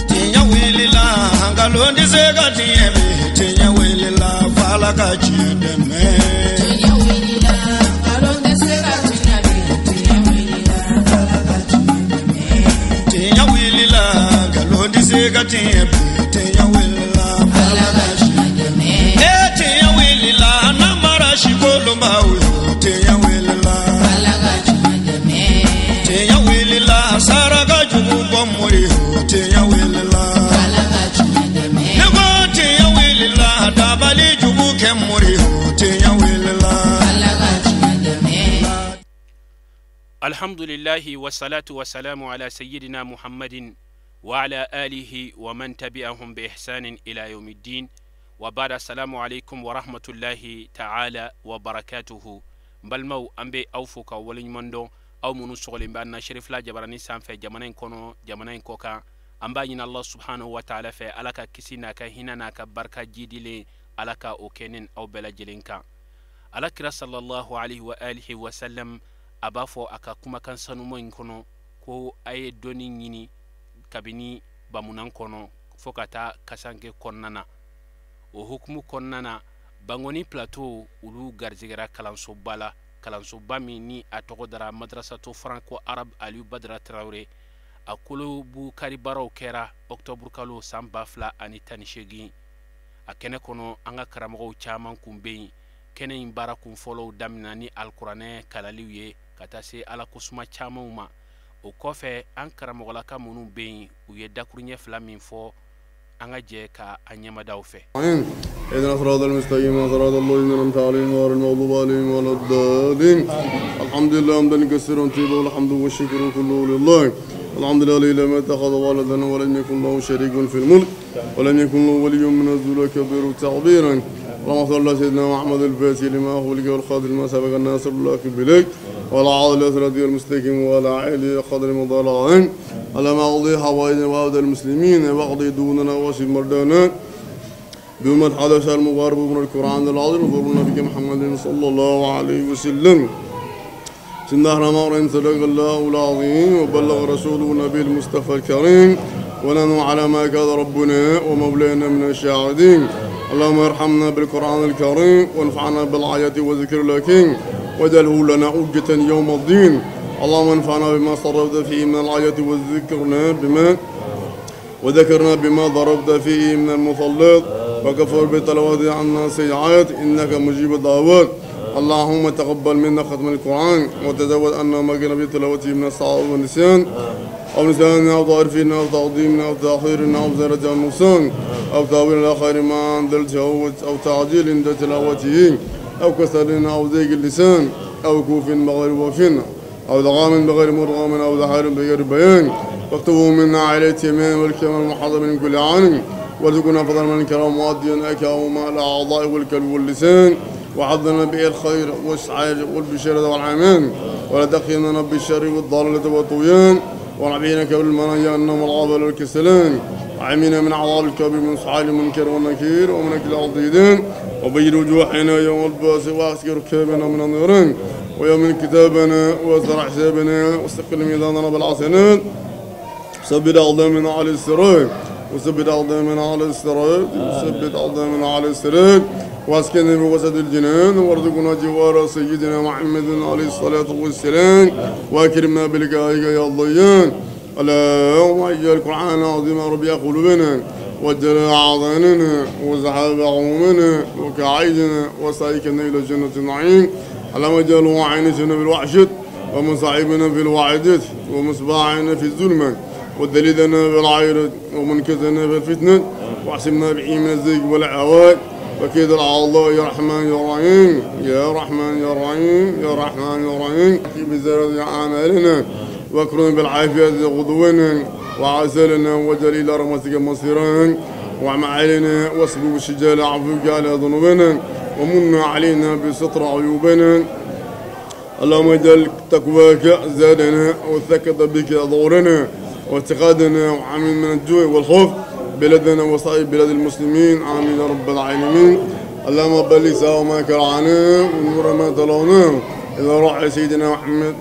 Tiɲɛ wulila nkalon tɛ se ka tiɲɛ bi tiɲɛ wulila f'Ala ka tiɲɛ dɛmɛ. Tiɲɛ wulila nkalon tɛ se ka tiɲɛ bi tiɲɛ wulila f'Ala ka tiɲɛ dɛmɛ. Tiɲɛ wulila nkalon tɛ se ka tiɲɛ bi tiɲɛ wulila f'Ala ka tiɲɛ dɛmɛ. Ee tiɲɛ wulila namara si kolonbaw yo tiɲɛ wulila f'Ala ka tiɲɛ dɛmɛ. Tiɲɛ wulila saraka jugu bɔ mori yo tiɲɛ wulila f'Ala ka tiɲɛ dɛmɛ. Ne ko tiɲɛ wulila dabali jugu kɛ mori yo tiɲɛ wulila f'Ala ka tiɲɛ dɛmɛ. Alhamdulillahi wassalatu wassalamu ala sayyidina Muhammadin wa ala alihi wa man tabi'ahum bi ihsanin ila yawmiddin wa ba'da. Assalamu alaikum wa rahmatullahi ta'ala wa barakatuhu. N balimaw, an bɛ aw fo ka waleɲuman dɔn, aw minnu sɔgɔlen bɛ an na Serifila Jabarani sanfɛ, jamana in kɔnɔ, jamana in kɔ kan. An b'a ɲini Allah subhanahu wa ta'ala fɛ, Ala ka kisi n'a ka hinɛ n'a ka barika jidilen, Ala ka o kɛ ne aw bɛɛ lajɛlen kan. Ala kira sallallahu alaihi wa alihi wa sallam a b'a fɔ a ka kumakan sanuman in kɔnɔ ko a ye dɔnni ɲini kabini bamunan kɔnɔ fo ka taa kasanke kɔnɔna na. O hukumu kɔnɔna na, Bangoni Plateau olu garijɛgɛra kalansoba la, kalansoba min ni a tɔgɔ dara Madrasato Franco Arabe Aliou Badara Traoré. A kolobu karibaaraw kɛra octobre kalo san 2018. A kɛnɛ kɔnɔ, an ka karamɔgɔw caman kun bɛ yen. Kɛnɛ in baara kun fɔlɔw daminɛ ni alikuranɛ kalaliw ye ka taa se ala kosuma camanw ma. O kɔfɛ, an karamɔgɔlaka minnu bɛ yen, u ye dakuruɲɛ fila min fɔ, an ka jɛ ka a ɲɛmadaw fɛ. اهدنا الصراط المستقيم صراط الذين أنعمت عليهم غير المغضوب عليهم ولا الضالين. الحمد لله حمدا كثيرا طيبا، والحمد والشكر كله لله. الحمد لله الذي لم يتخذ ولدا ولم يكن له شريك في الملك ولم يكن له ولي من الذل كبير تعبيرا. اللهم صل على سيدنا محمد الفاتح لما أغلق والخاتم لما سبق الناصر الله بلك وعلى آله صراط المستقيم وعلى آله قدر مضى العظيم. اللهم اقضي حوائجنا وأولاد المسلمين واقضي دوننا واشف مرضانا بما حدث المبارك من القرآن العظيم وفضل النبي محمد صلى الله عليه وسلم. بسم الله الرحمن الرحيم. صدق الله العظيم وبلغ رسوله النبي المصطفى الكريم، ونحن على ما كان ربنا ومولانا من الشاهدين. اللهم ارحمنا بالقرآن الكريم وانفعنا بالآيات والذكر الحكيم واجعله لنا حجة يوم الدين. اللهم انفعنا بما صرفت فيه من الآيات والذكرنا بما وذكرنا بما ضربت فيه من المصلات وكفر بتلاوته عنا سيئات إنك مجيب الدعوات. اللهم تقبل منا ختم القرآن وتزود عنا ما كان بتلاوته من الصعاب والنسيان أو نسيان أو تعرفين أو تعظيم أو تأخير أو زيادة أو نقصان أو تأويل إلى خير ما أنزلته أو تعجيل عند تلاوته أو كسل أو ضيق اللسان أو كوف بغير وف أو دغام بغير مرغم أو ذحار بغير بيان. واكتبوا منا على التمام والكمال المحاضر من كل عام، وارزقنا فضل من كرم مؤديا أكاو مع الأعضاء والكلب واللسان، وحظنا به الخير والسعادة والبشارة والعمان، ولا تخيننا بالشر والضلالة والطغيان، ورعبينا بالمنايا النوم العابر والكسلان، وعمينا من عذاب الكبير من سعال المنكر والنكير ومن أكل العضيدين، وبيد وجوهنا يوم الباس واسكر ركابنا من النيران، ويوم كتابنا وزرع حسابنا واستقل ميزاننا بالحسنات، ثبت أقدامنا على الصراط وثبت أقدامنا على الصراط وثبت أقدامنا على الصراط، واسكننا بوسط الجنان وارزقنا جوار سيدنا محمد عليه الصلاة والسلام، وأكرمنا بلقائك يا الضيان. اللهم اجعل القرآن العظيم ربيع قلوبنا وجلاء أعضاننا وذهاب غمومنا وكعيدنا وسائقنا إلى جنة النعيم. اللهم اجعله عينتنا بالوحشة ومصاحبنا في الوعدة ومصباحنا في الظلمة ودليلنا بالعيرة ومنكسنا في الفتنة، واحسبنا به من الزيغ والعواد وكيد الأعضاء. يا رحمن يا رحيم يا رحمن يا رحيم يا رحمن يا رحيم. بزرد أعمالنا واكرم بالعافية غدونا وعسلنا وجليل رحمتك مصيرا، واعم علينا واصبر بالشجال عفوك على ذنوبنا ومن علينا بستر عيوبنا. اللهم اجعل تقواك زادنا وثقت بك ظهورنا واعتقادنا وعامل من الجوع والخوف بلدنا وصائر بلاد المسلمين، آمين يا رب العالمين. اللهم بلغ سواء ما كرعنا ونور ما تلوناه إلى روح سيدنا محمد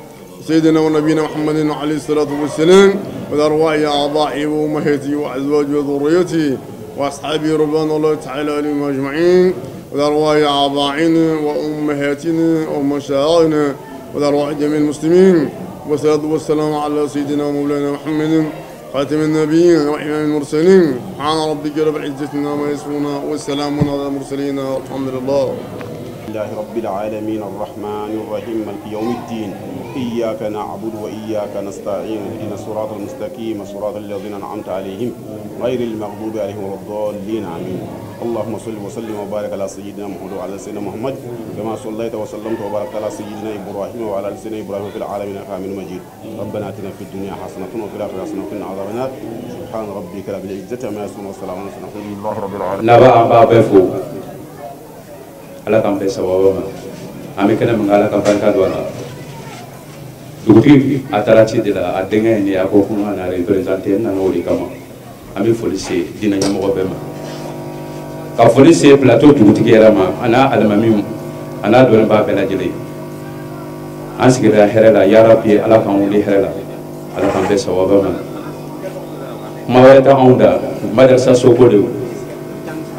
سيدنا ونبينا محمد عليه الصلاة والسلام، والأرواح أعضائه وأمهاته وأزواجه وذريته وأصحابه رضوان الله تعالى عليهم أجمعين، والأرواح أعضائنا وأمهاتنا ومشايخنا والأرواح جميع المسلمين، والصلاة والسلام على سيدنا ومولانا محمد خاتم النبيين وإمام المرسلين. سبحان ربك رب العزة عما يصفون والسلام على المرسلين والحمد لله. لله رب العالمين الرحمن الرحيم مالك يوم الدين إياك نعبد وإياك نستعين اهدنا الصراط المستقيم صراط الذين أنعمت عليهم غير المغضوب عليهم ولا الضالين آمين. اللهم صل وسلم وبارك على سيدنا محمد وعلى سيدنا محمد كما صليت وسلمت وباركت على سيدنا إبراهيم وعلى آل سيدنا إبراهيم في العالمين إنك حميد مجيد. ربنا آتنا في الدنيا حسنة وفي الآخرة حسنة وقنا عذاب النار. سبحان ربك رب العزة عما يصفون وسلام على المرسلين والحمد لله رب العالمين. نبأ بابا Ala k'an bɛn sababu ma an bɛ kɛnɛ min kan Ala ka barika don a la. Dugutigi a taara ci de la, a denkɛ ye nin ye, a ko ko n ka na représenté, n nana o de kama. An bɛ foli se diinɛ ɲɛmɔgɔ bɛɛ ma, ka foli se plateau dugutigi yɛrɛ ma, a n'a alimamiw a n'a dɔnnibaa bɛɛ lajɛlen. An sigira hɛrɛ la, yarabi Ala k'an wuli hɛrɛ la, Ala k'an bɛn sababu ma. Kuma wɛrɛ tɛ anw da, madarasa soko de don,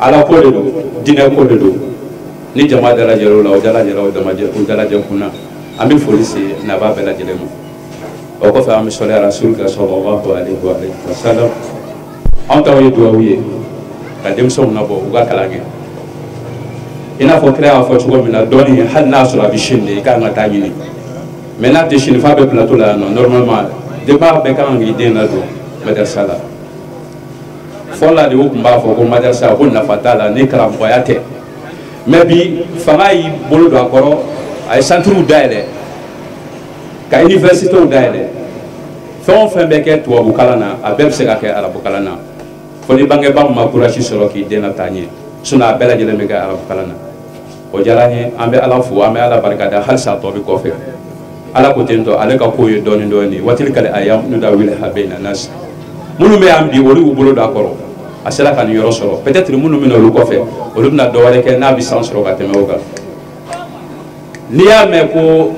Ala ko de don, diinɛ ko de don. Ni jama dalajɛra o la, o dalajɛra o dalajɛ kunna. An bɛ foli se naba bɛɛ lajɛlen ma. O kɔfɛ an bɛ sɔli Rasulu kan sallallahu alaihi wa sallam. Anw taw ye dugawu ye ka denmisɛnw nabɔ u ka kalan kɛ. I n'a fɔ kira y'a fɔ cogo min na, dɔɔni hali n'a sɔrɔ a bɛ sini de, i kan ka taa ɲini. Mais n'a tɛ sini f'a bɛ plateau la yan nɔ, normalement denbaya bɛɛ kan k'i den ladon madarasa la. Fɔlɔ la de u tun b'a fɔ ko madarasa ko nafa t'a la ni karamɔgɔya tɛ. Mais bi fanga y'i bolo don a kɔrɔ, a ye centrew dayɛlɛ ka universitéw dayɛlɛ. Fɛn o fɛn bɛ kɛ tubabukalan na, a bɛɛ bɛ se ka kɛ arabukalan na. Fo ni bangebaa ma courage sɔrɔ k'i den lataa ɲɛ, sinon a bɛɛ lajɛlen bɛ kɛ arabukalan na. O diyara n ye, an bɛ Ala fo, an bɛ Ala barikada halisa a tɔ bɛ kɔfɛ. Ala ko ten tɔ, ale ka ko ye dɔɔni dɔɔni. Waati kale a y'an nudawiluha bayna nas. Minnu bɛ yan bi, olu y'u bolo don a kɔrɔ, a sera ka nin yɔrɔ sɔrɔ. Peut-être minnu bɛ na olu kɔfɛ, olu bɛna dɔ wɛrɛ kɛ n'a bɛ san sɔrɔ ka tɛmɛ o kan. N'i y'a mɛn ko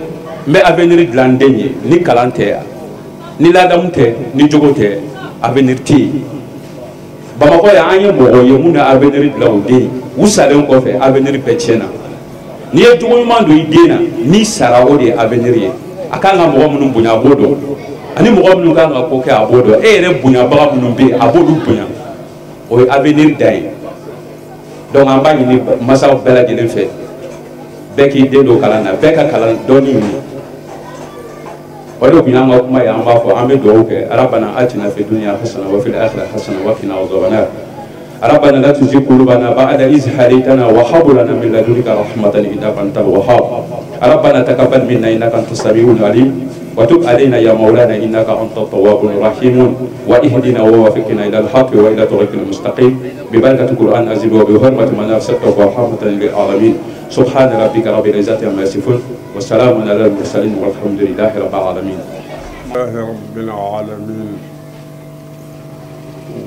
n bɛ avenir dilan n den ye, ni kalan tɛ, ni ladamu tɛ, ni jogo tɛ, avenir tɛ yen. Bamakɔ yan, an ye mɔgɔ ye minnu ye avenir dilan u den ye, u salen kɔfɛ avenir bɛɛ tiɲɛna. N'i ye jogo ɲuman don i den na, n'i sara, o de ye avenir ye. A kan ka mɔgɔ minnu bonya, a b'o dɔn, ani mɔgɔ minnu kan ka ko kɛ, a b'o dɔn. E yɛrɛ bonyabaga minnu bɛ yen, a b'olu bonya. O ye avenir dan ye. Donc an b'a ɲini masaw bɛɛ lajɛlen fɛ, bɛɛ k'i den don kalan na, bɛɛ ka kalan dɔɔni ɲini. O de tun y'an ka kuma ye. An b'a fɔ, an bɛ dugawu kɛ. Rabbana atina fi dunya hasana wa fil akhirati hasana wa qina adhaban nar. ربنا لا تزغ قلوبنا بعد إذ هديتنا وهب لنا من لدنك رحمة إنك أنت الوهاب. ربنا تقبل منا إنك أنت السميع العليم وتب علينا يا مولانا إنك أنت التواب الرحيم، واهدنا ووفقنا إلى الحق وإلى طريق المستقيم ببركة القرآن العظيم وبحرمة من أرسلته رحمة للعالمين. سبحان ربك رب العزة عما يصفون والسلام على المرسلين والحمد لله رب العالمين. لله رب العالمين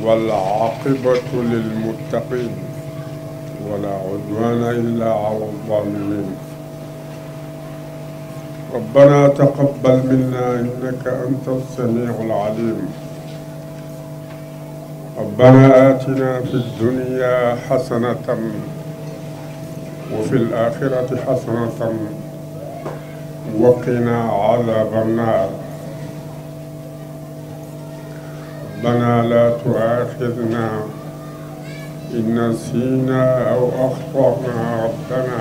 والعاقبة للمتقين ولا عدوان إلا على الظالمين. ربنا تقبل منا إنك أنت السميع العليم. ربنا آتنا في الدنيا حسنة وفي الآخرة حسنة وقنا عذاب النار. ربنا لا تؤاخذنا إن نسينا أو أخطأنا. ربنا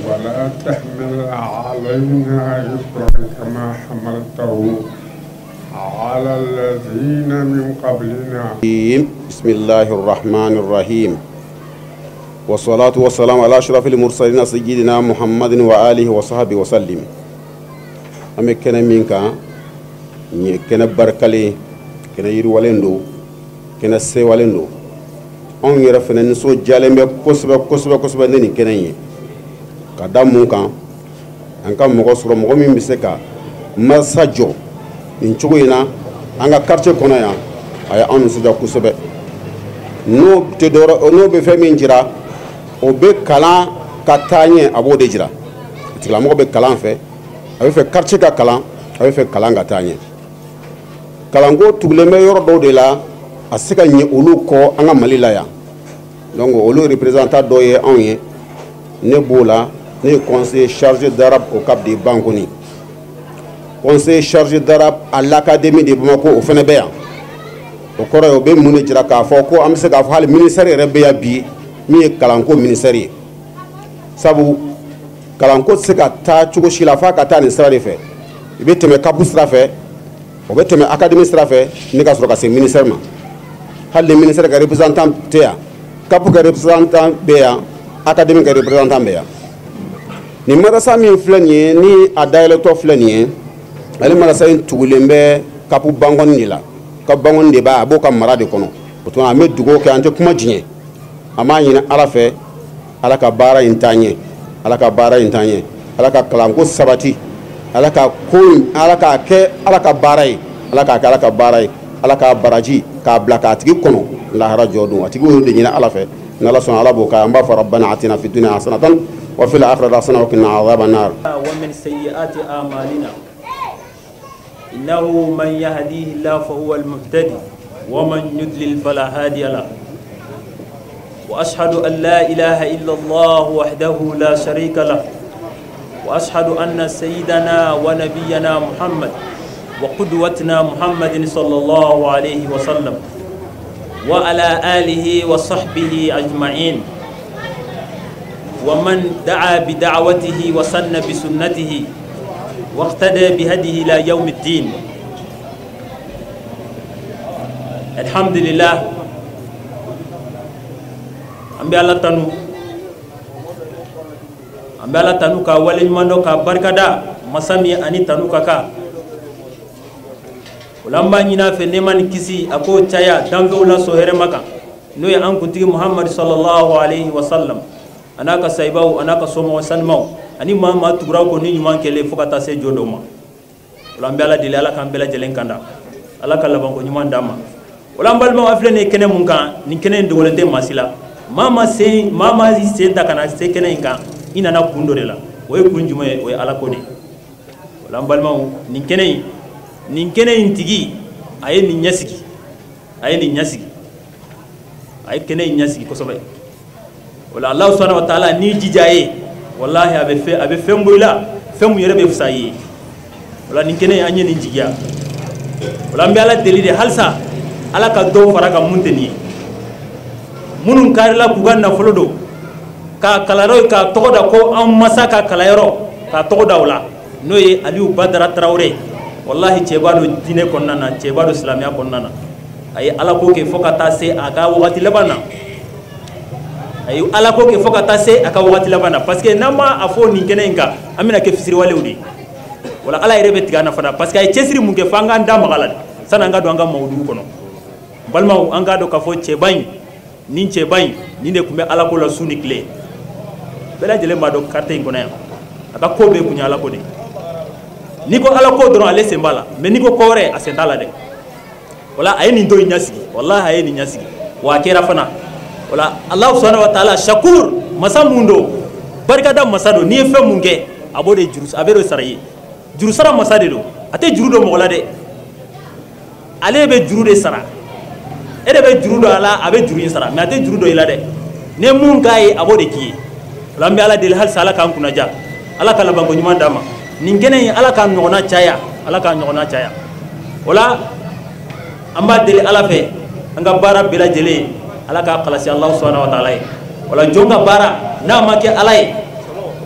ولا تحمل علينا إصرا كما حملته على الذين من قبلنا. بسم الله الرحمن الرحيم، والصلاة والسلام على أشرف المرسلين سيدنا محمد وآله وصحبه وسلم. An bɛ kɛnɛ min kan nin ye kɛnɛ barikalen, kɛnɛ yiriwalen don, kɛnɛ sewalen don. Anw yɛrɛ fɛnɛ nisɔndiyalen bɛ kosɛbɛ kosɛbɛ kosɛbɛ ne nin kɛnɛ in ye, ka da mun kan? An ka mɔgɔ sɔrɔ, mɔgɔ min bɛ se ka masa jɔ nin cogo in na an ka quartier kɔnɔ yan, a ye anw nisɔndiya kosɛbɛ. N'o tɛ dɔwɛrɛ, n'o bɛ fɛn min jira, o bɛ kalan ka taa ɲɛ, a b'o de jira. A tigilamɔgɔ bɛ kalan fɛ, a bɛ fɛ quartier ka kalan, A bɛ fɛ kalan ka taa ɲɛ. Kalanko tugulen bɛ yɔrɔ dɔw de la, a se ka ɲɛ olu kɔ an ka Mali la yan. Donc olu représentant dɔ ye anw ye. Ne b'o la, ne ye conseiller chargé d'arabe au CAP de Banconi, conseiller chargé d'arabe à l'académie de Bamako, o fana bɛ yan. O kɔrɔ ye, o bɛ mun de jira? K'a fɔ ko an bɛ se k'a fɔ hali ministère yɛrɛ bɛ yan bi, min ye kalanko ministère ye. Sabu kalanko tɛ se ka taa cogo si la f'a ka taa nin sira de fɛ. I bɛ tɛmɛ CAP sira fɛ, o bɛ tɛmɛ académie sira fɛ, ne ka sɔrɔ ka se ministère ma. Hali ni ministère ka représentant tɛ yan, CAP ka représentant bɛ yan, académie ka représentant bɛ yan. Nin madrasa min filɛ nin ye, ni a dayɛlɛtɔ filɛ nin ye, ale madrasa in tugulen bɛ CAP Banconi de la. CAP Banconi de b'a, a b'o ka mara de kɔnɔ. O tuma an bɛ dugawu kɛ, an tɛ kuma diɲɛ, an b'a ɲini Ala fɛ, Ala ka baara in taa ɲɛ, Ala ka baara in taa ɲɛ, Ala ka kalanko sabati, Ala ka ko in, Ala k'a kɛ Ala ka baara ye, Ala k'a kɛ Ala ka baara ye, Ala k'a baraji k'a bila k'a tigi kɔnɔ lahara jɔ don. A tigi y'o de ɲini Ala fɛ, n'Ala sɔnna Ala b'o kɛ. An b'a fɔ rabbana atina fi dunya hasanatan wa fil akhirati hasanatan wa qina adhaban nar. ومن سيئات أعمالنا إنه من يهديه الله فهو المهتدي ومن يضلل فلا هادي له وأشهد أن لا إله إلا الله وحده لا شريك له وأشهد أن سيدنا ونبينا محمد وقدوتنا محمد صلى الله عليه وسلم وعلى آله وصحبه أجمعين ومن دعا بدعوته وسن بسنته واقتدى بهديه إلى يوم الدين. الحمد لله. An bɛ Ala tanu, an bɛ Ala tanu ka waleɲuman dɔn, ka barikada masa min ani tanu ka kan. O la, an b'a ɲini a fɛ, nɛɛma ni kisi, a k'o caya danfɛnw la sɔn hɛrɛma kan, n'o ye an kuntigi Muhamadu sallallahu alaihi wa sallam, a n'a ka sahibaw, a n'a ka somɔgɔ sanumaw, ani maa maa tugura ko ni ɲuman kɛlen fo ka taa se jɔ dɔw ma. O la, an bɛ Ala deli, Ala k'an bɛɛ lajɛlen kanda, Ala ka labanko ɲuman d'an ma. O la, an balimaw, an filɛ nin ye kɛnɛ mun kan, nin kɛnɛ in dogolen tɛ maa si la. Maa maa sen ta ka na se kɛnɛ in kan, i nana kun dɔ de la. O ye kun jumɛn ye? O ye Ala ko de ye. O la, an balimaw, nin kɛnɛ in tigi, a ye nin ɲɛsigi, a ye nin ɲɛsigi, a ye kɛnɛ in ɲɛsigi kosɛbɛ. O la, Alahu subahana wa taala, n'i jija ye, walahi, a bɛ fɛn bɔ i la, fɛn mun yɛrɛ bɛ fisaya i ye. O la, nin kɛnɛ in, an ye nin jigiya. O la, an bɛ Ala deli de halisa, Ala ka dɔw fara kan mun tɛ nin ye. Minnu karila k'u ka nafolo don k'a kalanyɔrɔ, k'a tɔgɔ da ko an masa ka kalanyɔrɔ, k'a tɔgɔ da o la, n'o ye Aliyu Badara Tarawele. Walahi, cɛba don diinɛ kɔnɔna na, cɛba don silamɛya kɔnɔna na. A ye Ala ko kɛ fo ka taa se a ka wagati laban na. A ye Ala ko kɛ fo ka taa se a ka wagati laban na, parce que n'an ma a fɔ nin kɛnɛ in kan, an bɛna kɛ fisiriwalew de ye. Wala Ala yɛrɛ bɛ tigɛ an na fana, parce que a ye cɛsiri mun kɛ, fo an k'an da maga la de sani an ka don an ka mawudugu kɔnɔ. Balimaw, an k'a dɔn k'a fɔ cɛba in, nin cɛba in, nin de tun bɛ Ala ko la su ni tile. Bɛɛ lajɛlen b'a dɔn quartier in kɔnɔ yan, a ka ko bɛɛ kun ye Ala ko de. N'i ko Ala ko dɔrɔn, ale sen b'a la, mais n'i ko ko wɛrɛ, a sen t'a la dɛ. Wala a ye nin don in ɲɛsigi, walahi, a ye nin ɲɛsigi wa, a kɛra fana. Wala Alahu subahana wa taala shakur masa mun don, barikada masa don. N'i ye fɛn mun kɛ, a b'o de juru, a bɛ de sara i ye. Juru sara masa de don, a tɛ juru don mɔgɔ la dɛ, ale bɛ juru de sara. E de bɛ juru don a la, a bɛ juru in sara, mais a tɛ juru don i la dɛ. Ni ye mun k'a ye, a b'o de k'i ye. O la, an bɛ Ala deli halisa, Ala k'an kunnaja, Ala ka labanko ɲuman d'an ma. Nin kɛnɛ in, Ala k'a ɲɔgɔnna caya, Ala k'a ɲɔgɔnna caya. O la, an b'a deli Ala fɛ, an ka baara bɛɛ lajɛlen, Ala k'a kalasi Alahu subahana wa taala ye. O la, jɔn ka baara n'a ma kɛ Ala ye,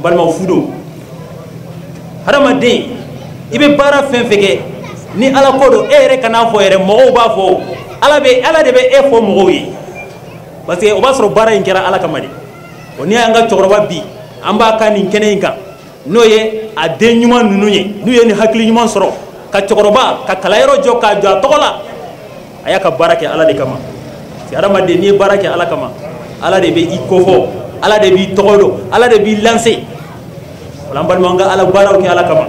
balimaw, fu don. Hadamaden, i bɛ baara fɛn fɛn kɛ, ni Ala ko don, e yɛrɛ kan'a fɔ yɛrɛ, mɔgɔw b'a fɔ. Ala bɛ, Ala de bɛ e fɔ mɔgɔw ye, parce que o b'a sɔrɔ baara in kɛra Ala kama de. O n'i y'an ka cɛkɔrɔba bi, an b'a ka nin kɛnɛ in kan, n'o ye a den ɲuman ninnu ye, n'u ye nin hakili ɲuman sɔrɔ ka cɛkɔrɔba ka kalanyɔrɔ jɔ k'a jɔ a tɔgɔ la, a y'a ka baara kɛ Ala de kama. Parce que hadamaden, n'i ye baara kɛ Ala kama, Ala de bɛ i kofɔ, Ala de b'i tɔgɔ dɔn, Ala de b'i lancer. O la, an balimaw, an ka Ala baaraw kɛ Ala kama.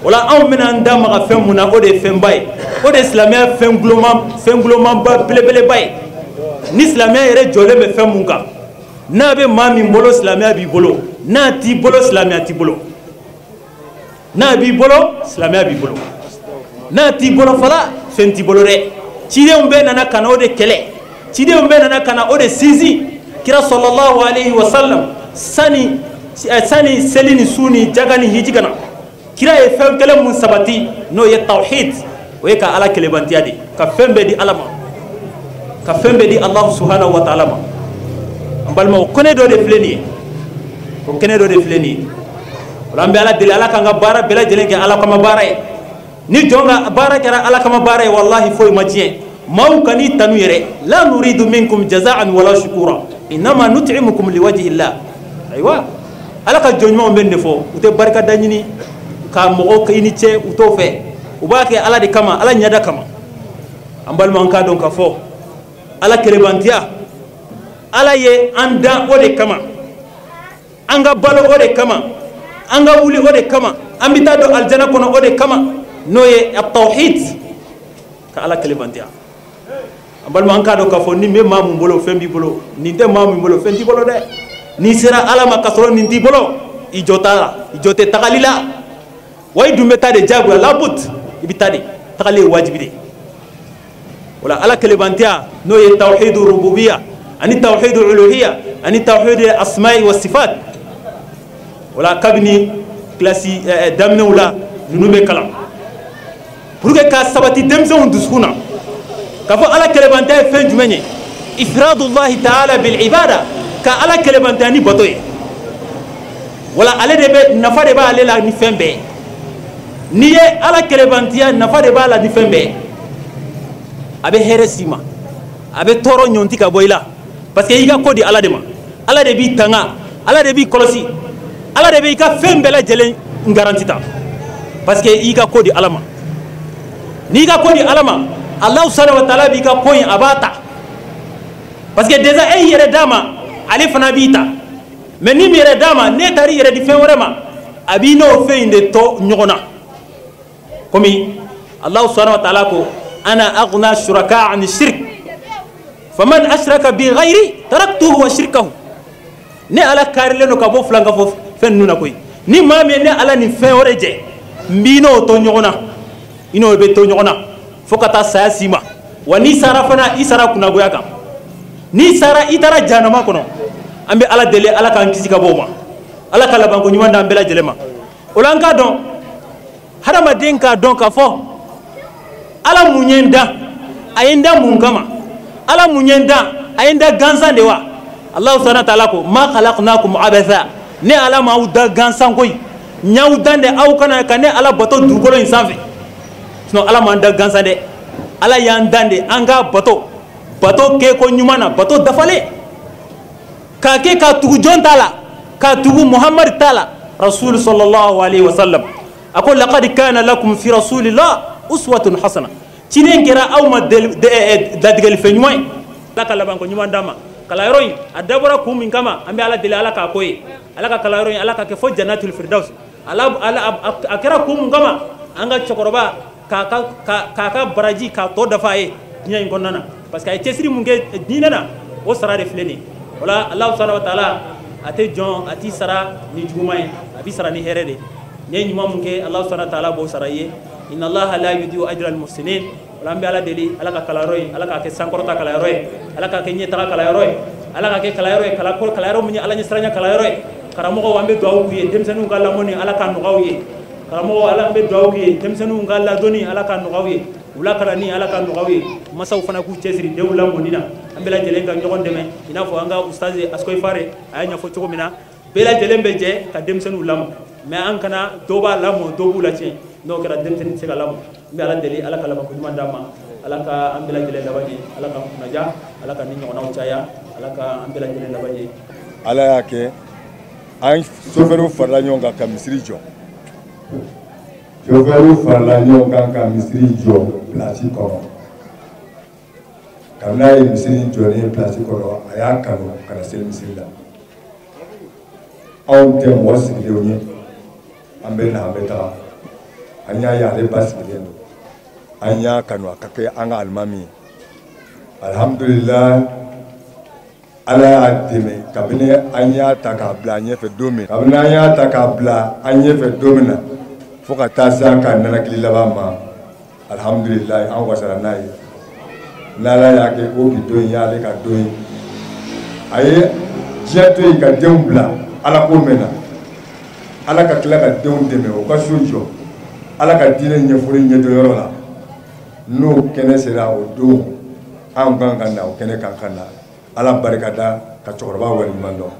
O la, anw bɛna an da maga fɛn mun na, o de ye fɛnba ye, o de ye silamɛya fɛn gulonman, fɛn gulonmanba belebeleba ye. Ni silamɛya yɛrɛ jɔlen bɛ fɛn mun kan, n'a bɛ maa min bolo, silamɛya b'i bolo. N'a t'i bolo, silamɛya t'i bolo. N'a b'i bolo, silamɛya b'i bolo. N'a t'i bolo fana, fɛn t'i bolo dɛ. Cidenw bɛɛ nana ka na o de kɛlɛ. Cidenw bɛɛ nana ka na o de sinsin. Kira sallallahu alayhi wa sallam sani sani seli ni su ni jaga ni hiji kana, kira ye fɛn kelen mun sabati, n'o ye tawhid, o ye ka Ala kelebantiya de, ka fɛn bɛɛ di Ala ma, ka fɛn bɛɛ di Allah subhanahu wa ta'ala ma. An balimaw, kɛnɛ dɔ de filɛ nin ye, o kɛnɛ dɔ de filɛ nin ye. O la an bɛ Ala deli, Ala k'an ka baara bɛɛ lajɛlen kɛ Ala kama baara ye. Ni jɔn ka baara kɛra Ala kama baara ye, wallahi foyi ma tiɲɛ. Maaw kan'i tanu yɛrɛ, la nuridu minkum jaza'an wala shukura innama nut'imukum liwajhi llah. Ayiwa, Ala ka jɔn ɲumanw bɛ nin de fɔ, u tɛ barikada ɲini ka mɔgɔw i ni cɛ, u t'o fɛ, u b'a kɛ Ala de kama, Ala ɲɛda kama. An balima, an k'a dɔn k'a fɔ Ala kelebantiya, Ala ye an dan o de kama, an ka balo o de kama, an ka wuli o de kama, an bɛ taa don alijana kɔnɔ o de kama, n'o ye tawhid, ka Ala kelebantiya. An balima, an k'a dɔn k'a fɔ nin bɛ maa mun bolo, fɛn b'i bolo. Nin tɛ maa min bolo, fɛn t'i bolo dɛ. N'i sera Ala ma k'a sɔrɔ nin t'i bolo, i jɔ t'a la, i jɔ tɛ tagali la. Wa i dun bɛ taa de diyagoya, labut, i bɛ taa de, tagali ye wajibi de. O la Ala kelebantiya, n'o ye tawhidu rububiya ani tawhidu uluhiya ani tawhidu asma'i wa sifat. O la kabini kilasi daminɛw la, ninnu bɛ kalan pour que ka sabati denmisɛnw dusukun na k'a fɔ Ala kelebantiya ye fɛn jumɛn ye. Ifradullahi ta'ala bil ibada, ka Ala kelebantiya ni bato ye. Wala ale de bɛ nafa de b'ale la ni fɛn bɛɛ. N'i ye Ala kelebantiya, nafa de b'a la ni fɛn bɛɛ. A bɛ hɛrɛ s'i ma, a bɛ tɔɔrɔ ɲɔnti ka bɔ i la, parce que i ka ko di Ala de ma. Ala de b'i tanga, Ala de b'i kɔlɔsi, Ala de b'i ka fɛn bɛɛ lajɛlen garanti ta, parce que i ka ko di Ala ma. N'i ka ko di Ala ma, Allah subhanahu wa ta'ala b'i ka ko in a b'a ta, parce que déjà e y'i yɛrɛ d'a ma, ale fana b'i ta. Mais ni min yɛrɛ d'a ma, n'e taara i yɛrɛ di fɛn wɛrɛ ma, a b'i n'o fɛn in de tɔ ɲɔgɔn na. Komi Allah subhanahu wa ta'ala ko ana aghna shuraka ani shirk faman ashraka bi ghayri taraktuhu wa shirkahu. Ne Ala karilen don ka bɔ filan ka fɔ fɛn ninnu na koyi. Ni maa min ye ne Ala ni fɛn wɛrɛ jɛ, n b'i n'o to ɲɔgɔn na, i n'o bɛ to ɲɔgɔn na fo ka taa saya s'i ma. Wa n'i sara fana, i sara kunnagoya kan. N'i sara, i taara jahanama kɔnɔ. An bɛ Ala deli, Ala k'an kisi ka bɔ o ma, Ala ka labanko ɲuman d'an bɛɛ lajɛlen ma. O la an k'a dɔn, hadamaden k'a dɔn k'a fɔ Ala mun ye n dan, a ye n dan mun kama? Ala mun ye n dan, a ye n dan gansan de wa? Allah subhanahu wa ta'ala ko ma khalaqnakum abatha, ne Ala m'aw da gansan koyi, n y'aw dan de aw kana ka ne Ala bato dugukolo in sanfɛ. Sinon Ala m'an da gansan dɛ. Ala y'an dan de an k'a bato, bato kɛko ɲuman na, bato dafalen, k'a kɛ k'a tugu jɔn t'a la, k'a tugu Muhammad t'a la, Rasul sallallahu alayhi wa sallam. A ko laqad kana lakum fi rasulillah uswatun hasana, ciden kɛra aw ma ladigɛlifɛn ɲuman ye. Ala ka labanko ɲuman d'an ma. Kalanyɔrɔ in a dabɔra kun min kama, an bɛ Ala deli, Ala k'a ko ye. Ala ka kalanyɔrɔ in, Ala ka kɛ fo jannatul firdaus. Ala a kɛra kun mun kama, an ka cɛkɔrɔba k'a ka baraji k'a tɔ dafa a ye diɲɛ in kɔnɔna na, parce que a ye cɛsiri mun kɛ diinɛ na, o sara de filɛ nin ye. O la Allah subhanahu wa ta'ala a tɛ jɔn, a t'i sara ni juguman ye, a b'i sara ni hɛrɛ de. N'i ye ɲuman mun kɛ, Allah subhanahu wa ta'ala b'o sara i ye. Inna Allaha la yudi'u ajra al-muhsinin. O la an bɛ Ala deli, Ala ka kalanyɔrɔ in, Ala k'a kɛ sankɔrɔta kalanyɔrɔ ye, Ala k'a kɛ ɲɛtaga kalanyɔrɔ ye, Ala k'a kɛ kalanyɔrɔ ye, kalanyɔrɔ min ye Ala ɲɛsiranya kalanyɔrɔ ye. Karamɔgɔw, an bɛ dugawu k'u ye, denmisɛnninw ka lamɔni, Ala k'a nɔgɔya u ye. Karamɔgɔw, Ala, an bɛ dugawu k'u ye, denmisɛnninw ka ladonni, Ala k'a nɔgɔya u ye, u lakalanni, Ala k'a nɔgɔya u ye. Masaw fana k'u cɛsiri denw lamɔni na. An bɛɛ lajɛlen ka ɲɔgɔn dɛmɛ, i n'a fɔ an ka ustaz Askoy Fare a y'a ɲɛfɔ cogo min na, bɛɛ lajɛlen bɛ jɛ ka denmisɛnninw lamɔ, mais an kana dɔw b'a lamɔ, dɔw b'u latiɲɛ. N'o kɛra, denmisɛnnin tɛ se ka lamɔ. N bɛ Ala deli, Ala ka labanko ɲuman d'an ma, Ala ka an bɛɛ lajɛlen laban ye, Ala ka kunnaja, Ala ka ni ɲɔgɔnnaw caya, Ala ka an bɛɛ lajɛlen laban ye. Ala y'a kɛ an sofɛriw farala ɲɔgɔn kan ka misiri jɔ. Sofɛriw farala ɲɔgɔn kan ka misiri jɔ pilasi kɔnɔ. Kabini n'a ye misiri jɔlen pilasi kɔnɔ, a y'a kanu ka na seli misiri la. Anw tɛ mɔgɔ sigilenw ye, an bɛ na, an bɛ taga. An y'a ye ale ba sigilen don, an y'a kanu a ka kɛ an ka alimami ye. Alihamudulilayi, Ala y'a dɛmɛ kabini an y'a ta k'a bila an ɲɛfɛ don min, kabini an y'a ta k'a bila an ɲɛfɛ don min na, fo Fo ka taa se a ka nanakili laban ma, alhamdulilayi, an wasara n'a ye. N'Ala y'a kɛ ko bi don in y'ale ka don ye, a ye diɲɛ to yen ka denw bila Ala ko mɛn na, Ala ka tila ka denw dɛmɛ o ka so jɔ, Ala ka diinɛ ɲɛfɔli ɲɛdɔnyɔrɔ la. N'o kɛnɛ sera o don, anw kan ka na o kɛnɛ kan ka na Ala barika da ka cɛkɔrɔba waleɲuman dɔn.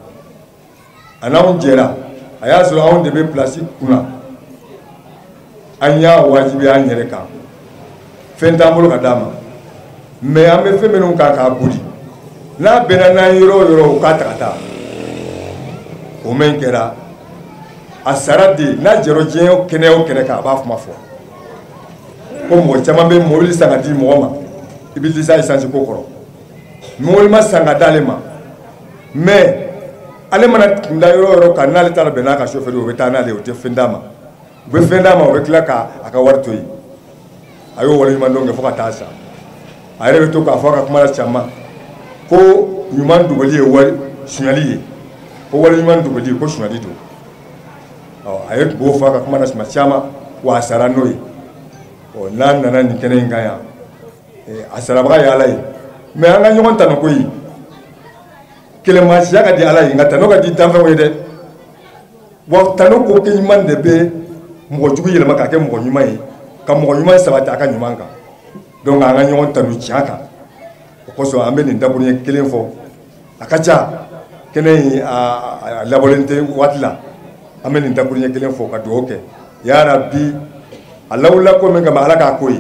A n'anw jɛra, a y'a sɔrɔ anw de bɛ pilasi kunna, an y'a wajibiya an yɛrɛ kan, fɛn t'an bolo ka d'a ma, mais an bɛ fɛn minnu kan k'a boli, n'a bɛnna n'an yɔrɔ o yɔrɔ, u k'a ta ka taa. O min kɛra a sara de, n'a jɛra diɲɛ kɛnɛ o kɛnɛ kan, a b'a kuma fɔ ko mɔgɔ caman bɛ mobili san ka di mɔgɔ ma, i bɛ disa esansi ko kɔrɔ, mobili ma san ka d'ale ma, mais ale mana kunda yɔrɔ o yɔrɔ kan, n'ale taara bɛn n'a ka chauffeur ye, o bɛ taa n'ale ye, o tɛ fɛn d'a ma, u bɛ fɛn d'a ma, o bɛ tila k'a ka wari to yen. A y'o waleɲuman dɔn kɛ fo ka taa sa. A yɛrɛ bɛ to k'a fɔ a ka kuma la caman ko ɲuman dogoli ye wari suɲɛli ye, ko waleɲuman dogoli ko suɲɛli don. Ɔ, a ye b'o fɔ a ka kuma la tuma caman, wa a sara n'o ye. Ɔ, n'a nana nin kɛnɛ in kan yan, a sarabaga ye Ala ye, mais an ka ɲɔgɔn tanu koyi. Kɛlɛmasiya ka di Ala ye, nka tanu ka di danfɛnw ye dɛ. Wa tanu ko kɛ ɲuman de bɛ mɔgɔ jugu yɛlɛma k'a kɛ mɔgɔ ɲuman ye, ka mɔgɔ ɲuman sabati a ka ɲuman kan. Donc an ka ɲɔgɔn tanu tiɲɛ kan. O kosɔn an bɛ nin dakuruɲɛ kelen fɔ, a ka ca kɛnɛ in a labɔlen tɛ waati la, an bɛ nin dakuruɲɛ kelen fɔ ka dugawu kɛ. Ya Rabi, a lawulila ko min kama, Ala k'a ko ye,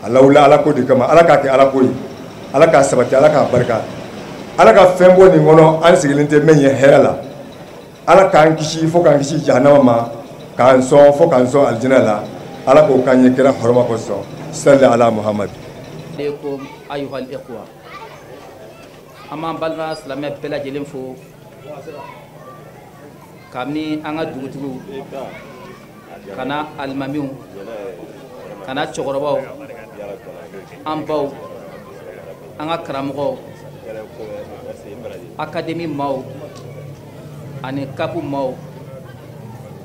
a lawulila Ala ko de kama, Ala k'a kɛ Ala ko ye, Ala k'a sabati, Ala k'a barika, Ala ka fɛn bɔ nin kɔnɔ an sigilen tɛ min ye hɛrɛ la, Ala k'an kisi fo k'an kisi jahanama ma, k'an sɔn fo k'an sɔn alijinɛ la, Ala k'o k'an ye kira hɔrɔma kosɔn. Salli ala Muhammad. Aleykum ayuhal ikhwa, an b'an balima silamɛ bɛɛ lajɛlen fo kabini an ka dugutigiw ka na alimamiw ka na cɛkɔrɔbaw, an baw, an ka karamɔgɔw, akademi maaw ani kapu maaw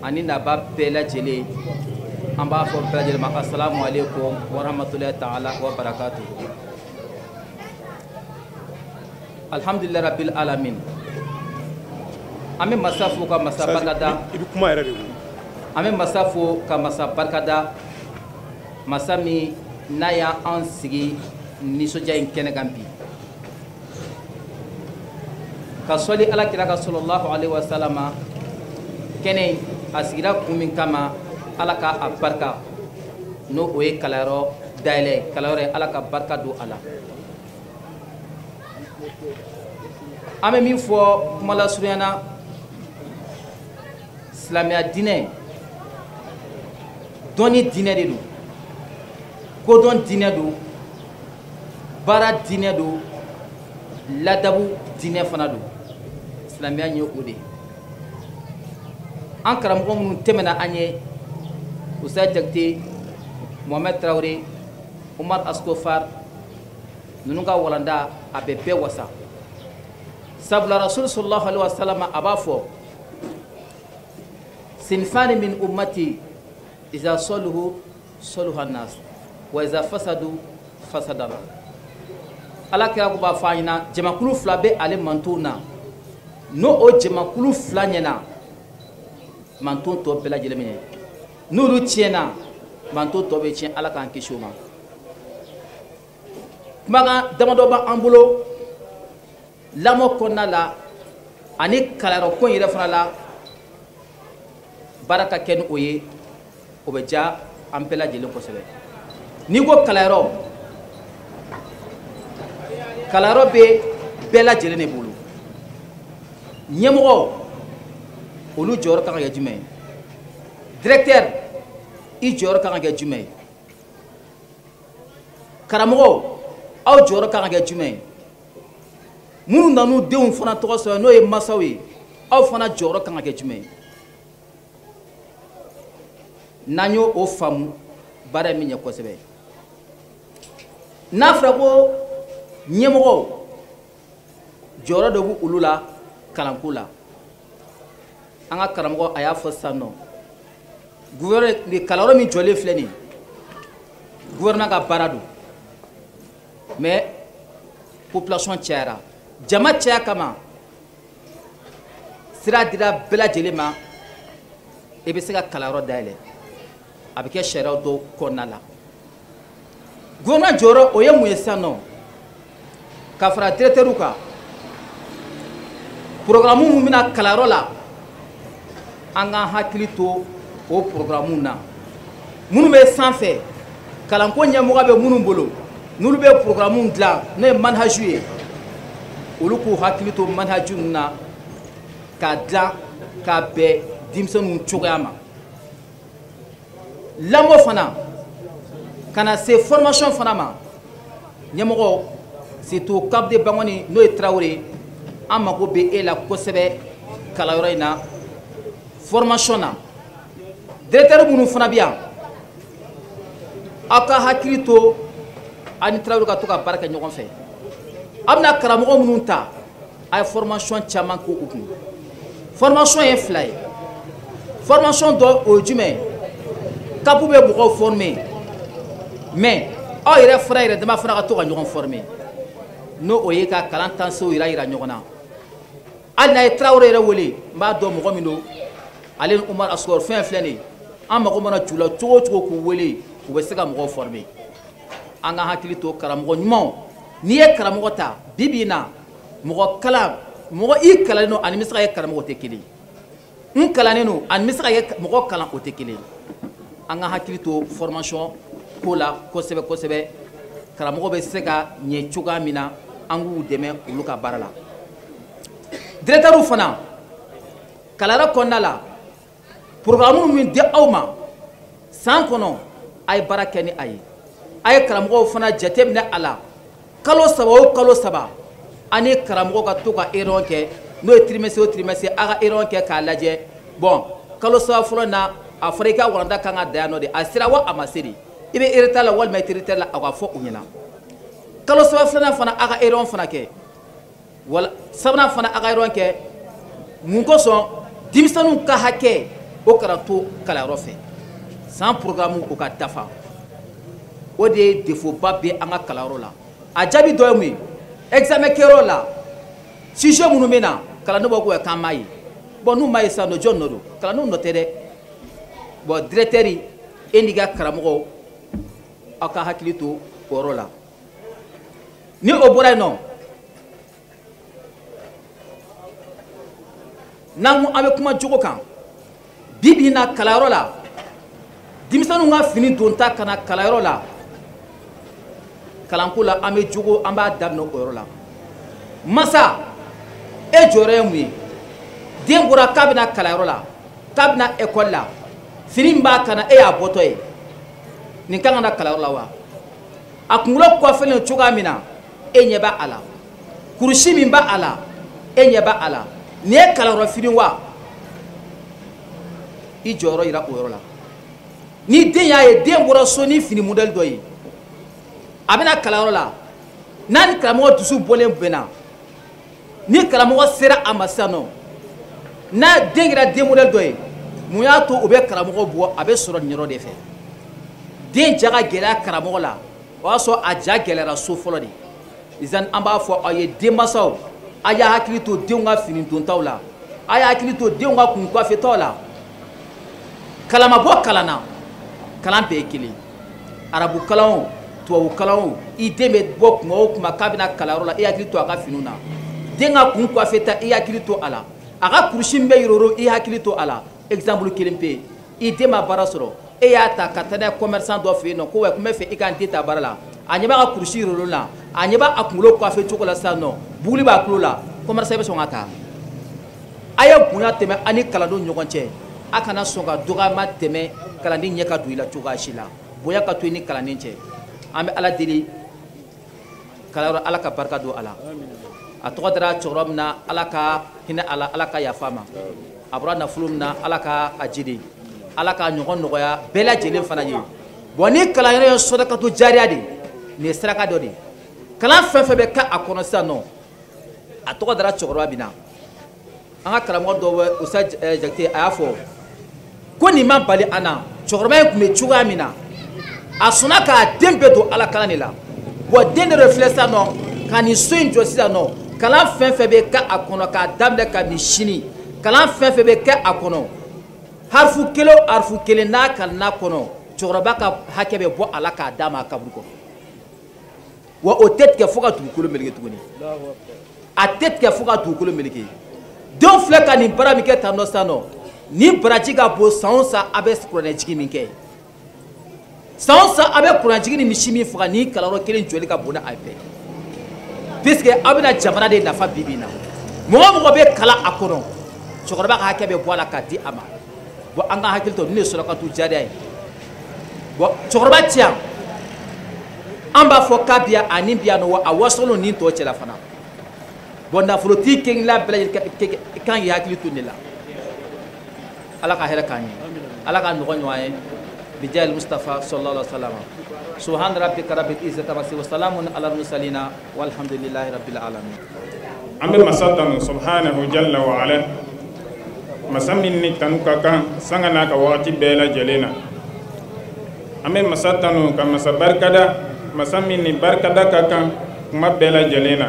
ani naba bɛɛ lajɛlen, an b'a fɔ bɛɛ lajɛlen ma asalamu aleykum wa rahmatulahi taala wa barakatu. Alhamdulilayi rabbil alamin. An bɛ masa fo ka masa barika da. I bɛ kuma yɛrɛ de bolo. An bɛ masa fo ka masa barika da, masa min n'a y'an sigi nisɔndiya in kɛnɛ kan bi, ka sɔli Ala kira ka sallallahu alaihi wa sallama. Kɛnɛ in a sigira kun min kama, Ala ka a barika, n'o o ye kalanyɔrɔ dayɛlɛ, kalanyɔrɔ ye, Ala ka barika don a la. An bɛ min fɔ kuma lasurunya na, silamɛya diinɛ dɔnni diinɛ de don, kodɔn diinɛ don, baara diinɛ don, ladabu diinɛ fana don. Silamɛya ye o de ye. An karamɔgɔ minnu tɛmɛna an ye, Usa Jakite, Mohamed Traoré, Umar Askofar, ninnu ka walanda a bɛ bɛɛ wasa. Sabula Rasul sallallahu alaihi wasallam a b'a fɔ, sinfani min ummati iza saluhu saluha nas wa iza fasadu fasadara. Ala kira ko b'a fɔ an ɲɛna, jamakulu fila bɛ ale mantonw na, n'o o jamakulu fila ɲɛna, manton tɔ bɛɛ lajɛlen bɛ ɲɛ, n'olu tiɲɛna, manton tɔ bɛ tiɲɛ. Ala k'an kisi o ma. Kumakan damadɔ b'an bolo lamɔ kɔnɔna la ani kalanyɔrɔ ko in yɛrɛ fana la, baara ka kɛ ni o ye, o bɛ diya an bɛɛ lajɛlen kosɛbɛ. N'i ko kalanyɔrɔ, kalanyɔrɔ bɛ bɛɛ lajɛlen de bolo. Ɲɛmɔgɔ, olu jɔyɔrɔ kan ka kɛ jumɛn ye? Directeur, i jɔyɔrɔ kan ka kɛ jumɛn ye? Karamɔgɔ, aw jɔyɔrɔ kan ka kɛ jumɛn ye? Minnu nan'u denw fana tɔgɔ sɔrɔ, n'o ye masaw ye, aw fana jɔyɔrɔ kan ka kɛ jumɛn ye? N'an y'o o faamu, baara in bɛ ɲɛ kosɛbɛ. N'a fɔra ko ɲɛmɔgɔw jɔyɔrɔ dɔ b'u olu la kalanko la, an ka karamɔgɔ a y'a fɔ sisan nɔ, Gouvernement kalanyɔrɔ min jɔlen filɛ nin ye, gouvernement ka baara don, mais population cayara, jama caya kama sira dira bɛɛ lajɛlen ma, i bɛ se ka kalanyɔrɔ dayɛlɛ, a bɛ kɛ sariya dɔw kɔnɔna la. Gouvernement jɔyɔrɔ o ye mun ye sisan nɔ? Ka fara directeur kan, programme mun bɛna kalanyɔrɔ la, an k'an hakili to o programme na. Minnu bɛ sanfɛ, kalanko ɲɛmɔgɔ bɛ minnu bolo, n'olu bɛ programme dilan n'o ye manhaju ye, olu k'u hakili to manhaju ninnu na k'a dilan k'a bɛn denmisɛnninw cogoya ma. Lamɔ fana ka na se formation fana ma, ɲɛmɔgɔ surtout Cap de Bankoni n'o ye Tarawele, an mago bɛ e la kosɛbɛ kalanyɔrɔ in na formation na. Directeur minnu fana bɛ yan, aw ka hakili to aw ni Tarawele ka to ka baara kɛ ɲɔgɔn fɛ. Aw bɛna karamɔgɔ minnu ta, a ye formation caman k'u kun. Formation ye fila ye. Formation dɔ o ye jumɛn ye? CAP bɛ mɔgɔw former, mais aw yɛrɛ fana yɛrɛ dama fana ka to ka ɲɔgɔn former, n'o o ye ka kalan tansew yira ɲɔgɔn na. Hali n'a ye Tarawele yɛrɛ wele, n b'a dɔn mɔgɔ min don, ale ni Umar Asukɔrɔ fɛn filɛ nin ye, an mago mana jɔ u la cogo o cogo k'u wele, u bɛ se ka mɔgɔw former. An ka hakili to karamɔgɔ ɲumanw. N'i ye karamɔgɔ ta bi bi in na, mɔgɔ kalan, mɔgɔ i kalannen don ani bɛ se ka kɛ karamɔgɔ tɛ kelen ye, n kalannen don ani bɛ se ka kɛ mɔgɔ kalan o tɛ kelen ye. An ka hakili to formation ko la kosɛbɛ kosɛbɛ, karamɔgɔ bɛ se ka ɲɛ cogoya min na, an k'u dɛmɛ olu ka baara la. Directeur fana kalanyɔrɔ kɔnɔna la, programme min di aw ma san kɔnɔ, a ye baara kɛ ni a ye. A ye karamɔgɔw fana jateminɛ a la, kalo saba o kalo saba, ani karamɔgɔ ka to ka réunion kɛ, n'o ye trimestre o trimestre, a ka réunion kɛ k'a lajɛ. Bon, kalo saba fɔlɔ na, a fɔra i ka waranda kan ka da yan nɔ de, a sera wa a ma se de, i bɛ retard la walima i tɛ retard la, a ka fɔ u ɲɛna. Kalo saba filanan fana, a ka réunion fana kɛ, wala sabanan fana a ka réunion kɛ. Mun kosɔn? Denmisɛnninw ka hakɛ o kana to kalanyɔrɔ fɛ, san programme o ka dafa. O de ye défaut ba bɛ an ka kalanyɔrɔ la. A jaabi dɔ ye mun ye? Examen kɛyɔrɔ la, sujet minnu bɛ na, kalandenw b'a fɔ ko k'an m'a ye. Bon, n'u m'a ye sisan nɔ, jɔn nɔ don? Kalandenw nɔ tɛ dɛ. Bon, directeur e n'i ka karamɔgɔw, aw ka hakili to o yɔrɔ la. Ni o bɔra yen nɔ, n'an ko an bɛ kuma jogo kan, bi bi in na kalanyɔrɔ la, denmisɛnninw ka fini donta ka na kalanyɔrɔ la, kalanko la an bɛ jogo, an b'a daminɛ o yɔrɔ la. Masa, e jɔyɔrɔ ye mun ye? Den bɔra k'a bɛna kalanyɔrɔ la, k'a bɛna ekɔli la, fini min b'a kan na, e y'a bɔtɔ ye, nin kan ka na kalanyɔrɔ la wa? A kunkolo kɔfɛlen cogoya min na, e ɲɛ b'a a la, kurusi min b'a a la, e ɲɛ b'a a la, nin ye kalanyɔrɔ fini wa? I jɔyɔrɔ yira o yɔrɔ la. Ni den y'a ye, den bɔra so ni fini modèle dɔ ye, a bɛna kalanyɔrɔ la, n'a ni karamɔgɔ dusu bɔlen bɛnna, ni karamɔgɔ sera a ma sisan nɔ, n'a den kɛra den modèle dɔ ye, mun y'a to u bɛ karamɔgɔ bugɔ? A bɛ sɔrɔ nin yɔrɔ de fɛ. Den ja ka gɛlɛya karamɔgɔ la, o y'a sɔrɔ a ja gɛlɛyara so fɔlɔ de. Izan an b'a fɔ aw ye denmansaw, a y'a hakili to denw ka fini dontaw la, a y'a hakili to denw ka kun kɔfɛtaw la. Kalan ma bɔ kalan na, kalan bɛɛ ye kelen. Arabu kalan o, tubabu kalan o, i den bɛ bɔ kuma o kuma k'a bɛna kalanyɔrɔ la, i hakili to a ka finiw na. Den ka kun kɔfɛta, i hakili to a la. A ka kurusi min bɛ yororo, i hakili to a la. Exemple kelen pe, i den ma baara sɔrɔ, e y'a ta ka taa n'a ye commerçant dɔ fɛ yen nɔ, ko wa n bɛ fɛ i ka n den ta baara la. A ɲɛ b'a ka kurusi yororo la, a ɲɛ b'a kunkolo coiffé cogo la sisan nɔ, buguli b'a tulo la, commerçant bɛ sɔn ka taa. A ye bonya tɛmɛ an ni kalandenw ɲɔgɔn cɛ. A kana sɔn ka dɔgɔyama tɛmɛ kalanden ɲɛ ka don i la cogoya si la. Bonya ka to i ni kalanden cɛ. An bɛ Ala deli, kalanyɔrɔ Ala ka barika don a la. A tɔgɔ dara cɛkɔrɔba min na, Ala ka hinɛ a la, Ala ka yafa a ma. A bɔra nafolo min na, Ala ka a jidi, Ala ka ɲɔgɔn nɔgɔya bɛɛ lajɛlen fana ye. Bon, ni kalanyɔrɔ ye sɔdakato jariya de ye, nin ye saraka dɔ de ye. Kalan fɛn fɛn bɛ kɛ a kɔnɔ sisan nɔ, a tɔgɔ dara cɛkɔrɔba min na, an ka karamɔgɔ dɔ bɛ Usa Jakite, a y'a fɔ Ko nin ma bali an na, cɛkɔrɔba in tun bɛ cogoya min na, a sɔnna k'a den bɛɛ don Ala kalan de la. Bon, den de filɛ sisan nɔ ka nin so in jɔ sisan nɔ, kalan fɛn fɛn bɛ kɛ a kɔnɔ k'a daminɛ kabini sini, kalan fɛn fɛn bɛ kɛ a kɔnɔ, harifu kelen o harifu kelen n'a kalanna kɔnɔ, cɛkɔrɔba ka hakɛ bɛ bɔ a la k'a d'a ma a kaburu kɔnɔ. Wa o tɛ tigɛ fo ka dugukolo meleke tuguni, a tɛ tigɛ fo ka dugukolo meleke. Denw filɛ ka nin baara min kɛ tan nɔ sisan nɔ, ni baraji ka bon san o san a bɛ kuranɛjigi min kɛ, san o san a bɛ kuranɛjigi ni misi min faga, ni kalanyɔrɔ kelen jɔli ka bon ni a bɛɛ, puisque aw bɛna jamana de nafa bi bi in na. Mɔgɔ o mɔgɔ bɛ kalan a kɔnɔ, cɛkɔrɔba ka hakɛ bɛ bɔ a la k'a di a ma. Bon, an ka hakili to nin de ye sɔrɔkatu jariya ye. Bon, cɛkɔrɔba ti yan, an b'a fɔ k'a bi yan, a ni bi yan nɔ, wa a wasolon ni tɔ cɛla fana. Bon, nafolotigi kelen-kelenna bɛɛ lajɛlen kan k'i hakili to nin de la. Ala ka hɛrɛ k'an ye, Ala ka nɔgɔ ɲɔgɔn ye, bijayil Mustafa sallallahu alaihi wa sallam. Subhana rabbika rabbil izzati amma yasifun wa salamun alal mursalina walhamdulillahi rabbil alamin. An bɛ masa tanu subhanahu jalla wa ala, masa min ni tanu ka kan sanga n'a ka wagati bɛɛ lajɛlen na. An bɛ masa tanu ka masa barikada, masa min ni barikada ka kan kuma bɛɛ lajɛlen na.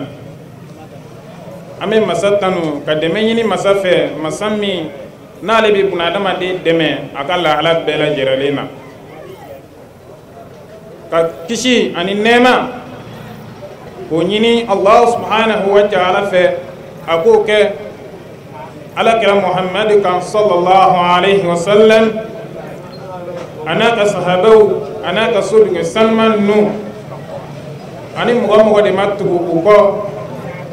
An bɛ masa tanu ka dɛmɛ ɲini masa fɛ, masa min n'ale bɛ bunadamaden dɛmɛ a ka lahala bɛɛ lajɛlen na, ka kisi ani nɛɛma k'o ɲini Allah subhanahu wa ta'ala fɛ, a k'o kɛ Ala kira Muhammadu kan sallallahu alaihi wa sallam, a n'a ka sahabaw, a n'a ka sodugu sanuman ninnu, ani mɔgɔ mɔgɔ de ma tugu u kɔ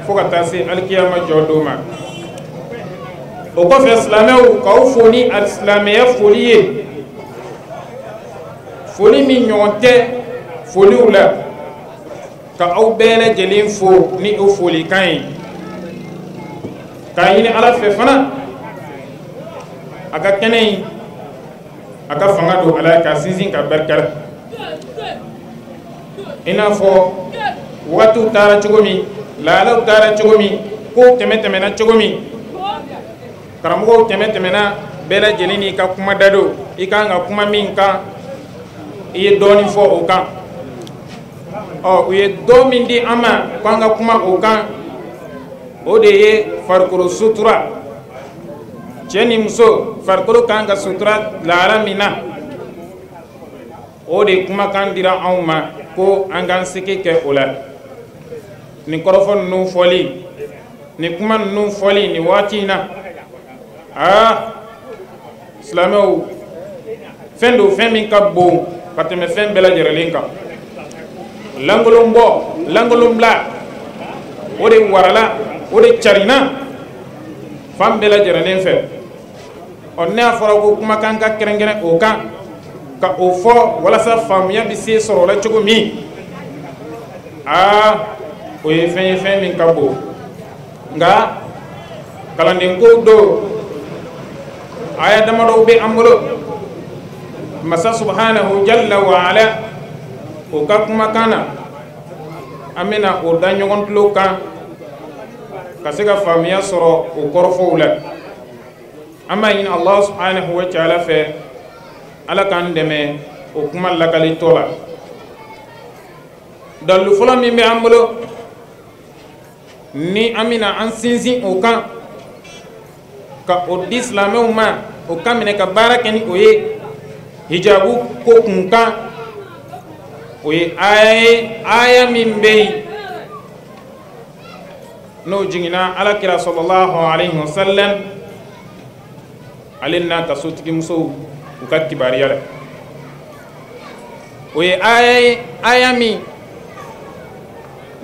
fo ka taa se alikiyama jɔ don ma. O kɔfɛ, silamɛw, k'aw fo ni alisilamɛya foli ye, foli min ɲɔgɔn tɛ foliw la, ka aw bɛɛ lajɛlen fo ni o folikan ye, k'a ɲini Ala fɛ fana a ka kɛnɛ in a ka fanga don a la, ka sinsin ka barika la. I n'a fɔ wagatiw taara cogo min, lahalaw taara cogo min, kow tɛmɛ tɛmɛna cogo min, karamɔgɔw tɛmɛ tɛmɛna, bɛɛ lajɛlen n'i ka kuma da don, i kan ka kuma min kan, i ye dɔɔnin fɔ o kan. Ɔ, u ye dɔ min di an ma ko an ka kuma o kan, o de ye farikolo sutura. Cɛ ni muso farikolo kan ka sutura lahala min na, o de kumakan dira anw ma ko an k'an sigi kɛ o la. Nin kɔrɔfɔ ninnu fɔli, nin kuma ninnu fɔli nin waati in na, aa silamɛw, fɛn don, fɛn min ka bon ka tɛmɛ fɛn bɛɛ lajɛlen kan. Lankolon bɔ, lankolon bila, o de warala, o de carinna fan bɛɛ lajɛlen fɛ. Ɔ, ne y'a fɔra ko kumakan ka kɛrɛnkɛrɛn o kan ka o fɔ walasa faamuya bɛ se sɔrɔ o la cogo min, aa o ye fɛn ye, fɛn min ka bon. Nka kalanden kow don, aya damadɔw bɛ an bolo masa subhanahu jalla wa ala o ka kumakan na, an bɛna o da ɲɔgɔn tulo kan ka se ka faamuya sɔrɔ o kɔrɔfɔw la. An b'a ɲini Allah subhanahu wa ta'ala fɛ, Ala k'an dɛmɛ o kuma lakalitɔ la. Dalilu fɔlɔ min bɛ an bolo ni an bɛna an sinsin o kan ka o di silamɛw ma, o ka minɛ ka baara kɛ ni o ye hijabu ko kun kan, o ye aya ye, aya min bɛ yen n'o jiginna Ala kira sallallahu alaihi wa sallam ale n'a ka sotigimusow u ka kibaruya la. O ye aya ye, aya min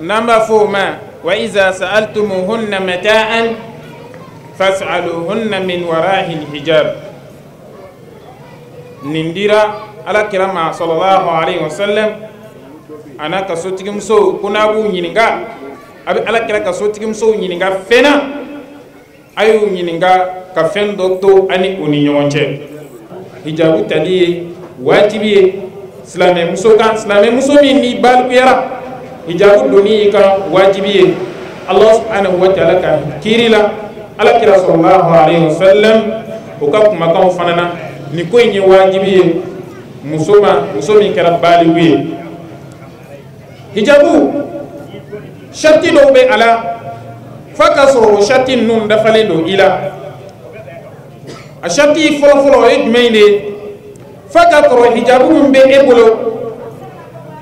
n'an b'a fɔ o ma wa iza sa'altumuhunna mata'an fas'aluhunna min warahil hijab. Nin dira Ala kira ma sallallahu alaihi wa sallam a n'a ka sotigimusow ko n'a b'u ɲininka, a bɛ Ala kira ka sotigimusow ɲininka fɛn na, a y'u ɲininka ka fɛn dɔ to ani u ni ɲɔgɔn cɛ. Hijabu tali ye wajibi ye silamɛmuso kan, silamɛmuso min ni balikuyara, hijabu donni y'i kan wajibi ye Allah subhanahu wa ta'ala ka kiiri la, Ala kira sallallahu alaihi wa sallam o ka kumakanw fana na. Nin ko in ye wajibi ye muso ma, muso min kɛra baliku ye. Hijabu sarati dɔw bɛ a la, f'a ka sɔrɔ o sarati ninnu dafalen don i la. A sarati fɔlɔfɔlɔ o ye jumɛn de ye? F'a ka sɔrɔ hijabu min bɛ e bolo,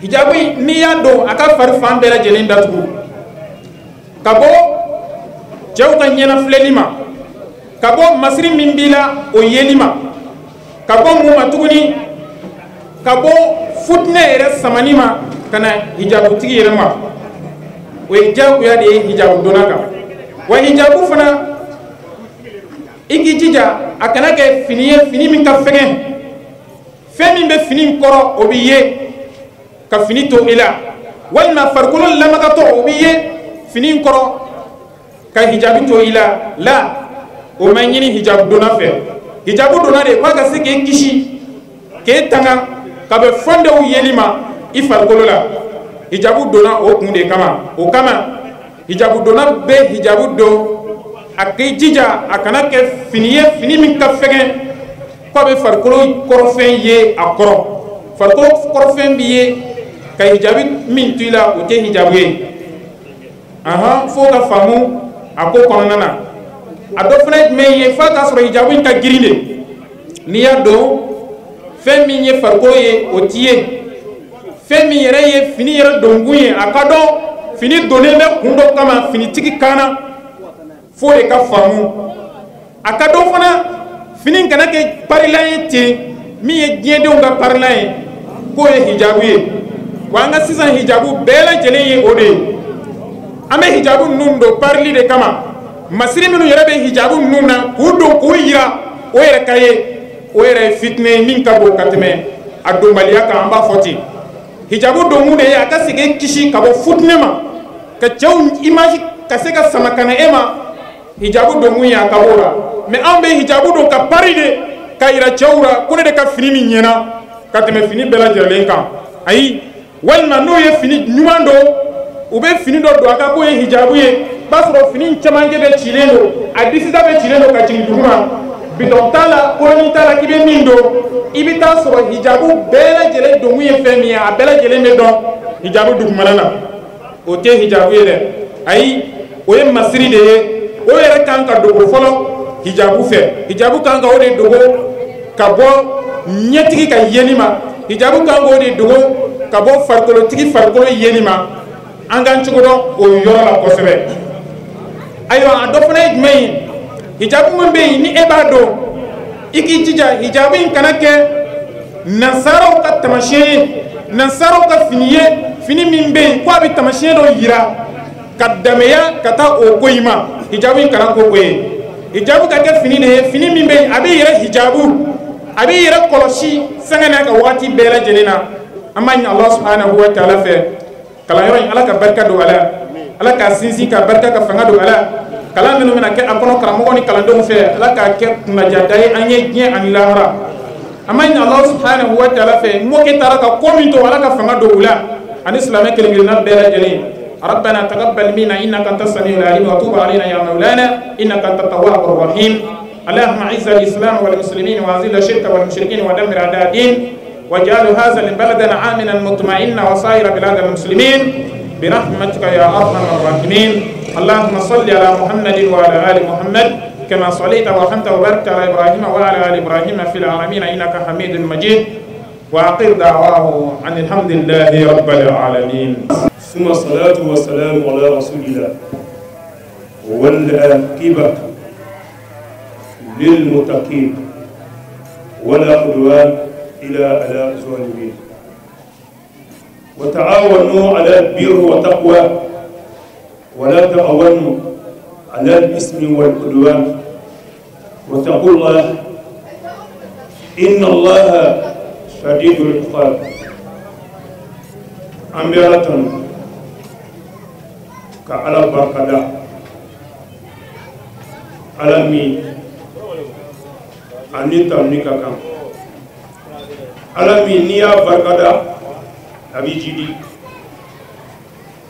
hijabu n'i y'a don a ka fari fan bɛɛ lajɛlen datugu, ka bɔ cɛw ka ɲɛnafilɛli ma, ka bɔ masiri min b'i la o yeli ma, ka bɔ mun ma tuguni, ka bɔ futinɛ yɛrɛ samani ma ka na hijabutigi yɛrɛ ma. O ye diyagoya de ye hijabu donna kan. Wa hijabu fana, i k'i jija a kana kɛ fini ye, fini min ka fɛgɛn, fɛn min bɛ fini kɔrɔ o bɛ ye ka fini to i la, walima farikolo lamagatɔ o bɛ ye fini kɔrɔ ka hijabu to i la. La, o ma ɲini hijabu donna fɛ. Hijabu donna de k'a ka se k'e kisi, k'e tanga ka bɛ fɛn dɔw yeli ma i farikolo la. Hijabu donna o kun de kama. O kama hijabu donna bɛ hijabu don, a k'i jija a kana kɛ fini ye, fini min ka fɛgɛn k'a bɛ farikolo kɔrɔfɛn ye a kɔrɔ. Farikolo kɔrɔfɛn b'i ye ka hijabu min to i la, o tɛ hijabu ye. Ahan, f'o ka faamu a ko kɔnɔna na. A dɔ fana ye jumɛn ye? F'a ka sɔrɔ hijabu in ka girin de. N'i y'a don, fɛn min ye farikolo ye o t'i ye, fɛn min yɛrɛ ye fini yɛrɛ donkun ye, a ka dɔn fini donnen bɛ kun dɔ kama finitigi kan na, f'o de ka faamu. A ka dɔn fana fini kana kɛ parilan ye ten, min ye diɲɛdenw ka parilan ye, k'o ye hijabu ye. Wa an ka sisan hijabu bɛɛ lajɛlen ye o de ye. An bɛ hijabu ninnu don parili de kama. Masiri minnu yɛrɛ bɛ hijabu ninnu na k'u don k'u yira, o yɛrɛ ka ye, o yɛrɛ ye fitinɛ ye min ka bon ka tɛmɛ a donbaliya kan, an b'a fɔ ten. Hijabu donkun de ye a ka se k'e kisi ka bɔ futinɛ ma, ka cɛw image ka se ka sama ka na e ma. Hijabu donkun ye a ka b'o la. Mais anw bɛ hijabu don ka pari de ka yira cɛw la ko ne de ka fini min ɲɛna ka tɛmɛ fini bɛɛ lajɛlen kan. Ayi, walima n'o ye fini ɲuman don, u bɛ fini dɔ don a ka k'o ye hijabu ye, b'a sɔrɔ fini camancɛ bɛ cilen don, a disida bɛ cilen don ka jigin duguma, bidɔn t'a la, kolonin t'a la k'i bɛ min don. I bɛ taa sɔrɔ hijabu bɛɛ lajɛlen donkun ye fɛn min ye, a bɛɛ lajɛlen bɛ dɔn hijabu dugumana na. O tɛ hijabu ye dɛ, ayi, o ye masiri de ye. O yɛrɛ kan ka dogo fɔlɔ hijabu fɛ. Hijabu kan ka o de dogo ka bɔ ɲɛtigi ka yeli ma, hijabu kan k'o de dogo ka bɔ farikolotigi farikolo yeli ma. An k'an cogo dɔn o yɔrɔ la kosɛbɛ. Ayiwa, a dɔ fana ye jumɛn ye? Hijabu min bɛ yen ni e b'a dɔn, i k'i jija hijabu in kana kɛ nansaraw ka taamasiyɛn ye, nansaraw ka fini ye, fini min bɛ yen k'a bɛ taamasiyɛn dɔ yira ka dameya ka taa o ko in ma. Hijabu in kana k'o ko ye. Hijabu ka kɛ fini de ye, fini min bɛ yen a b'i yɛrɛ hijabu, a b'i yɛrɛ kɔlɔsi sanga n'a ka waati bɛɛ lajɛlen na. An b'a ɲini Ala subahanahu wa taala fɛ, kalanyɔrɔ in Ala ka barika don a la, Ala k'a sinsin ka barika ka fanga don a la. Kalan minnu bɛna kɛ a kɔnɔ karamɔgɔ ni kalandenw fɛ, Ala k'a kɛ kunnajada ye an ye diɲɛ ani lahara. An b'a ɲini Ala subahanahu wa taala fɛ, mɔkɛ taara ka ko min to, Ala ka fanga don u la ani silamɛ kelen kelenna bɛɛ lajɛlen. ربنا تقبل منا إنك أنت السميع العليم وتوب علينا يا مولانا إنك أنت التواب الرحيم. اللهم أعز الإسلام والمسلمين وأذل الشرك والمشركين ودمر أعداء الدين، واجعل هذا البلد آمنا مطمئنا وسائر بلاد المسلمين برحمتك يا أرحم الراحمين. اللهم صل على محمد وعلى آل محمد كما صليت ورحمت وباركت على إبراهيم وعلى آل إبراهيم في العالمين إنك حميد مجيد. وأقر دعواه عن الحمد لله رب العالمين. ثم الصلاة والسلام على رسول الله والعاقبة للمتقين ولا عدوان إلا على الظالمين. وتعاونوا على البر والتقوى ولا تعاونوا على الإثم والعدوان، واتقوا الله إن الله شديد العقاب. An bɛ Ala tanu ka Ala barikada, Ala min ani tanuni ka kan, Ala min n'i y'a barikada a b'i jidi.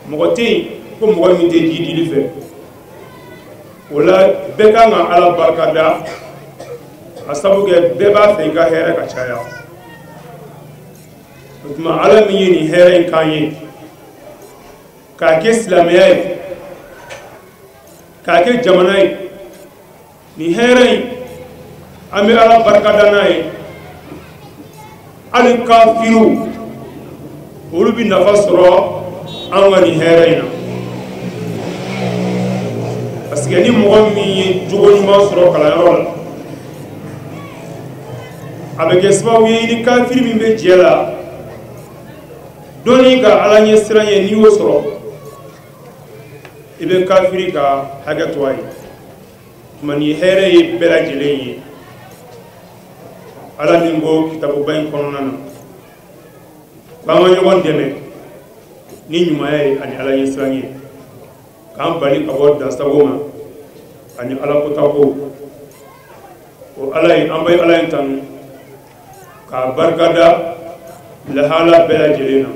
Mɔgɔ tɛ yen ko mɔgɔ min tɛ jidili fɛ, o la bɛɛ kan ka Ala barikada A sabu kɛ bɛɛ b'a fɛ i ka hɛrɛ ka caya. O tuma Ala min ye nin hɛrɛ in k'an ye, k'a kɛ silamɛya ye, k'a kɛ jamana ye, nin hɛrɛ in an bɛ Ala barikada n'a ye. Hali kafiriw olu bɛ nafa sɔrɔ an ka nin hɛrɛ in na, parce que ni mɔgɔ min ye jogo ɲuman sɔrɔ kalanyɔrɔ la, a bɛ kɛ sababu ye i ni kafiri min bɛ jɛ la, dɔnni ka Ala ɲɛ siran ye, n'i y'o sɔrɔ i bɛ kafiri ka hakɛ to a ye. Tuma nin hɛrɛ ye bɛɛ lajɛlen ye. Ala min ko kitabuba in kɔnɔna na k'an ka ɲɔgɔn dɛmɛ ni ɲumanya ye ani Ala ɲɛsiran ye, k'an bali ka bɔ dansago ma ani Ala kotako. O Ala ye, an bɛ Ala in tanu k'a barikada lahala bɛɛ lajɛlen na.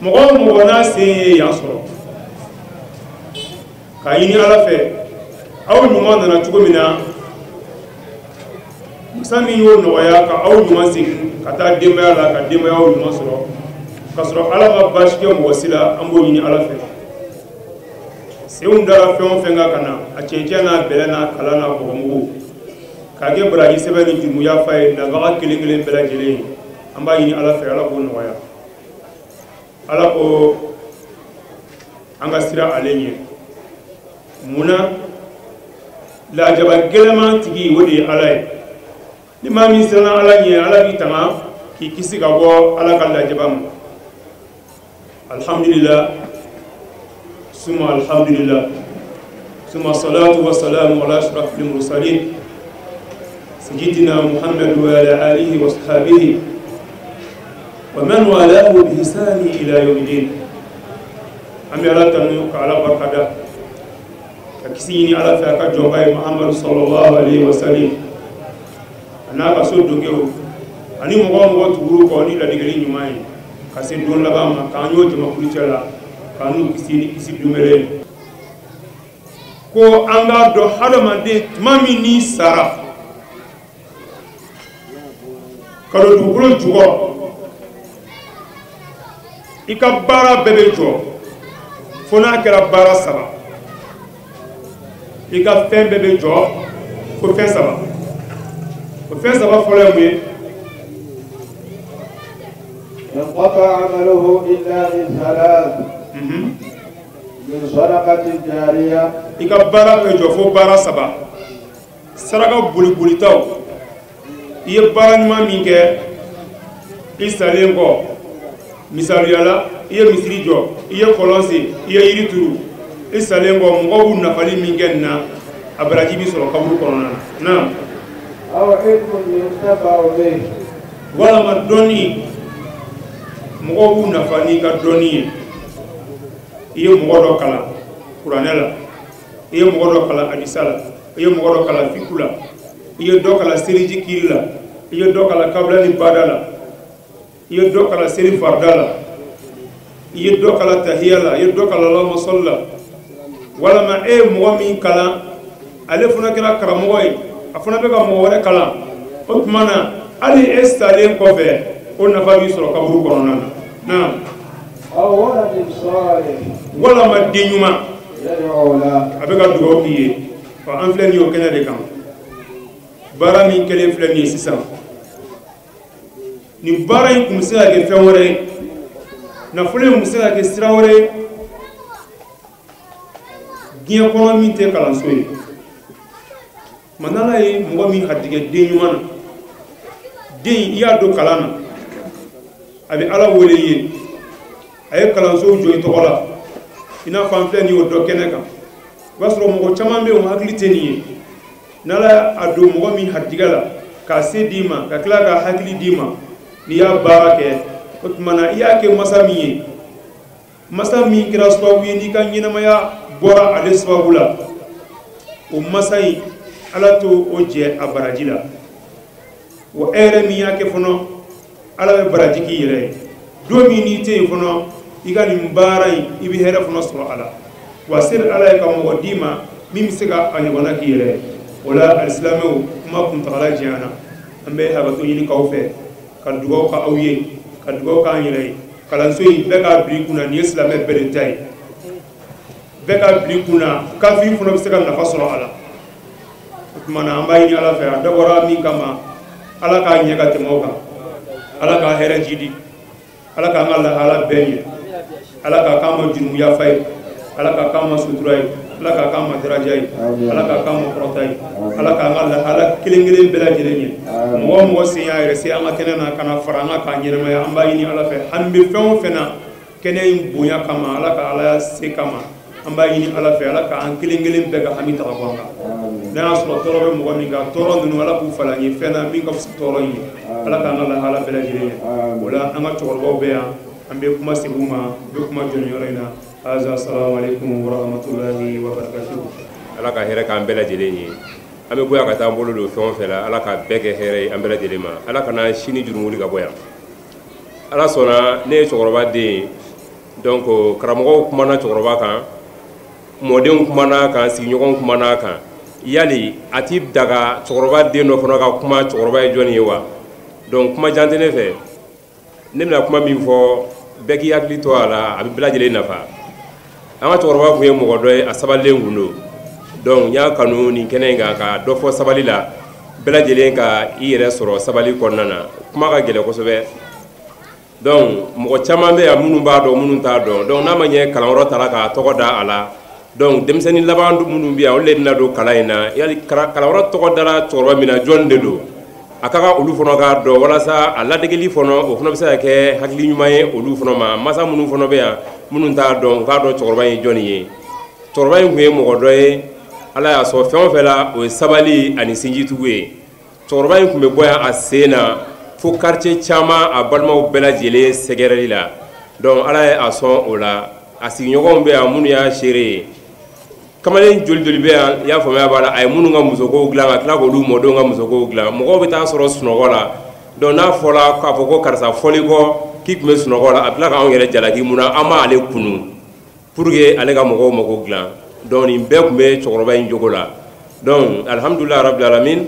Mɔgɔ o mɔgɔ n'a sen ye yan sɔrɔ, k'a ɲini Ala fɛ aw ɲuman nana cogo min na, masa min y'o nɔgɔya ka aw ɲuman segin ka taa denbaya la, ka denbayaw ɲuman sɔrɔ k'a sɔrɔ Ala ma baasi kɛ mɔgɔ si la, an b'o ɲini Ala fɛ. Senw dara fɛn o fɛn kan ka na, a cɛncɛn n'a bɛlɛ n'a kala n'a bɔgɔmugu, k'a kɛ baraji sɛbɛn ni jurumu yafa ye nabaga kelen kelen bɛɛ lajɛlen ye, an b'a ɲini Ala fɛ Ala k'o nɔgɔya. Ala ko an ka siran ale ɲɛ. Munna lajaba gɛlɛman tigi o de ye Ala ye. Ni maa min siranna Ala ɲɛ, Ala b'i tanga k'i kisi ka bɔ Ala ka lajaba ma. Alhamdulillah, suma alhamdulillah, suma salatu wa salamu ala ashrafil mursalin sayyidina Muhammad wa ala alihi wa sahbihi wa man walahu bi ihsani ila yawmiddin. An bɛ Ala tanu ka Ala barikada, ka kisi ɲini Ala fɛ a ka jɔnba ye Muhammad sallallahu alaihi wa sallam, a n'a ka so donkew ani mɔgɔ o mɔgɔ tugur'u kɔ ni ladigeli ɲuman ye ka se don laban ma, k'an y'o jamakulu cɛ la, k'an n'u kisi ni kisi dunbele ye. Ko an k'a dɔn hadamaden tuma min n'i sara ka don dugukolo jukɔrɔ, i ka baara bɛɛ bɛ jɔ fo n'a kɛra baara saba. I ka fɛn bɛɛ bɛ jɔ fo fɛn saba. O fɛn saba fɔlɔ ye mun ye? انقطع عمله إلا من ثلاث من صدقة جارية. I ka baara bɛ jɔ fo baara saba. Saraka bolibolitaw, i ye baara ɲuman min kɛ i salen kɔ, misaliya la i ye misiri jɔ, i ye kɔlɔn sen, i ye yiri turu, i salen kɔ mɔgɔw b'u nafali min kɛ nin na, a baraji b'i sɔrɔ kaburu kɔnɔna na. Naam. Walama dɔnni, mɔgɔw b'u nafa n'i ka dɔnni ye. I ye mɔgɔ dɔ kalan kuranɛ la, i ye mɔgɔ dɔ kalan hadisa la, i ye mɔgɔ dɔ kalan fiku la, i ye dɔ kalan seliji kiri la, i ye dɔ kalan kabila ni bada la, i ye dɔ kalan seli farida la, i ye dɔ kalan tahiya la, i ye dɔ kalan Allahumma salli la. Walama e ye mɔgɔ min kalan, ale fana kɛra karamɔgɔ ye, a fana bɛ ka mɔgɔ wɛrɛ kalan. O tuma na hali e salen kɔfɛ, o nafa b'i sɔrɔ kaburu kɔnɔna na. Naam. Walama den ɲuman a bɛ ka dugawu k'i ye. Ɔ, an filɛ nin ye o kɛnɛ de kan. Baara min kɛlen filɛ nin ye sisan, nin baara in tun bɛ se ka kɛ fɛn wɛrɛ ye, nafolo in tun bɛ se ka kɛ sira wɛrɛ ye diɲɛ kɔnɔ min tɛ kalanso ye. Mɛ n'Ala ye mɔgɔ min garijɛgɛ den ɲuman na, den i y'a don kalan na, a bɛ Ala wele i ye, a ye kalansow jɔ i tɔgɔ la, i n'a fɔ an filɛ nin y'o dɔ kɛnɛ kan. O b'a sɔrɔ mɔgɔ caman bɛ yen o hakili tɛ nin ye. N'Ala y'a don mɔgɔ min garijɛgɛ la k'a se d'i ma, ka tila k'a hakili d'i ma, n'i y'a baara kɛ, o tuma na i y'a kɛ masa min ye, masa min kɛra sababu ye n'i ka ɲɛnamaya bɔra ale sababu la, o masa in Ala t'o o jɛ a baraji la. Wa e yɛrɛ min y'a kɛ fana, Ala bɛ baraji k'i yɛrɛ ye. Don min n'i tɛ yen fana, i ka nin baara in i bɛ hɛrɛ fana sɔrɔ a la. Wa seri Ala ye ka mɔgɔ d'i ma min bɛ se ka a ɲɔgɔnna k'i yɛrɛ ye. O la alisilamɛw, kuma Kuma kuntagala janyana, an bɛ hakɛto ɲini k'aw fɛ, ka dugawu ka aw ye, ka dugawu k'an yɛrɛ ye. Kalanso in bɛɛ k'a bila i kunna, nin ye silamɛ bɛɛ de ta ye. Bɛɛ k'a bila i kunna, kafiri fana bɛ se ka nafa sɔrɔ a la. O tuma na an b'a ɲini Ala fɛ, a dabɔra min kama, Ala k'a ɲɛ ka tɛmɛ o kan, Ala k'a hɛrɛ jidi, Ala k'an ka lahala bɛɛ ɲɛ, Ala k'a k'an ma jurumu yafa ye, Ala k'a k'an ma sutura ye, Ala k'a k'an ma daraja ye, Ala k'a k'an ma kɔrɔta ye, Ala k'an ka lahala kelen kelen bɛɛ lajɛlen ɲɛ. Mɔgɔ o mɔgɔ sen y'a yɛrɛ se an ka kɛnɛ na ka na fara an kan k'a ɲɛnamaya, an b'a ɲini Ala fɛ, hami bɛ fɛn o fɛn na kɛnɛ in bonya kama, Ala ka Ala se kama, an b'a ɲini Ala fɛ, Ala k'an kelen kelen bɛɛ ka hami ta ka bɔ an kan. N'a y'a sɔrɔ tɔɔrɔ bɛ mɔgɔ min kan, tɔɔrɔ ninnu Ala k'u falen an ye fɛn na min ka fisa tɔɔrɔ in ye, Ala k'an ka lahala bɛɛ lajɛlen ɲɛ. O la an ka cɛkɔrɔbaw bɛ yan, an bɛ kuma segin u ma, u bɛ kuma jɔ nin yɔrɔ in na. Haza, salamu aleykum wa rahmatulahi wa barakatuhu. Ala ka hɛrɛ k'an bɛɛ lajɛlen ye. An bɛ bɔ yan ka taa an bolo don fɛn o fɛn la, Ala ka bɛɛ kɛ hɛrɛ ye an bɛɛ lajɛlen ma. Ala kana sini jurumu wuli ka bɔ yan. Ala sɔnna, ne ye cɛkɔrɔba den ye. Donc karamɔgɔw kumana cɛkɔrɔba kan, mɔdenw kumana kan, sigiɲɔgɔnw kumana kan. Yali a ti daga cɛkɔrɔba den dɔ fana ka kuma cɛkɔrɔba ye jɔnni ye wa? Donc kuma jan tɛ ne fɛ. Ne bɛna kuma min fɔ, bɛɛ k'i hakili to a la, a bɛ bɛɛ lajɛlen nafa. An ka cɛkɔrɔba tun ye mɔgɔ dɔ ye, a sabalilen kun don. Donc n y'a kanu nin kɛnɛ in kan ka dɔ fɔ sabali la, bɛɛ lajɛlen ka i yɛrɛ sɔrɔ sabali kɔnɔna na. Kuma ka gɛlɛn kosɛbɛ. Donc mɔgɔ caman bɛ yan minnu b'a dɔn, minnu t'a dɔn. Donc n'a ma ɲɛ kalanyɔrɔ taara k'a tɔgɔ da a la, donc denmisɛnnin laban minnu bɛ yan, olu de bɛna don kalan in na. Yali kalanyɔrɔ tɔgɔ dara cɛkɔrɔba min na, jɔn de don? A ka kan olu fana k'a dɔn, walasa a ladegeli fana, o fana bɛ se ka kɛ hakili ɲuman ye olu fana ma. Masa minnu fana bɛ yan, minnu t'a dɔn, u k'a dɔn cɛkɔrɔba in ye jɔnni ye. Cɛkɔrɔba in tun ye mɔgɔ dɔ ye, Ala y'a sɔn fɛn o fɛn la, o ye sabali ani sinjitugu ye. Cɛkɔrɔba in tun bɛ bɔ yan a sen na fo quartier caman, a balimaw bɛɛ lajɛlen sɛgɛrɛli la. Donc Ala ye a sɔn o la. A sigiɲɔgɔnw bɛ yan minnu y'a seere ye. Kamalen joli joli bɛ yan, i y'a faamuya b'a la, a ye minnu ka musokow dilan ka tila k'olu mɔdenw ka musokow dilan. Mɔgɔw bɛ taa sɔrɔ sunɔgɔ la. Donc n'a fɔra k'a fɔ ko karisa fɔli kɔ k'i tun bɛ sunɔgɔ la, a tila k'anw yɛrɛ jalaki mun na, an b'ale kunu pour que ale ka mɔgɔw mako dilan. Donc nin bɛɛ tun bɛ cɛkɔrɔba in jogo la. Donc alhamdulilayi rabil alamin,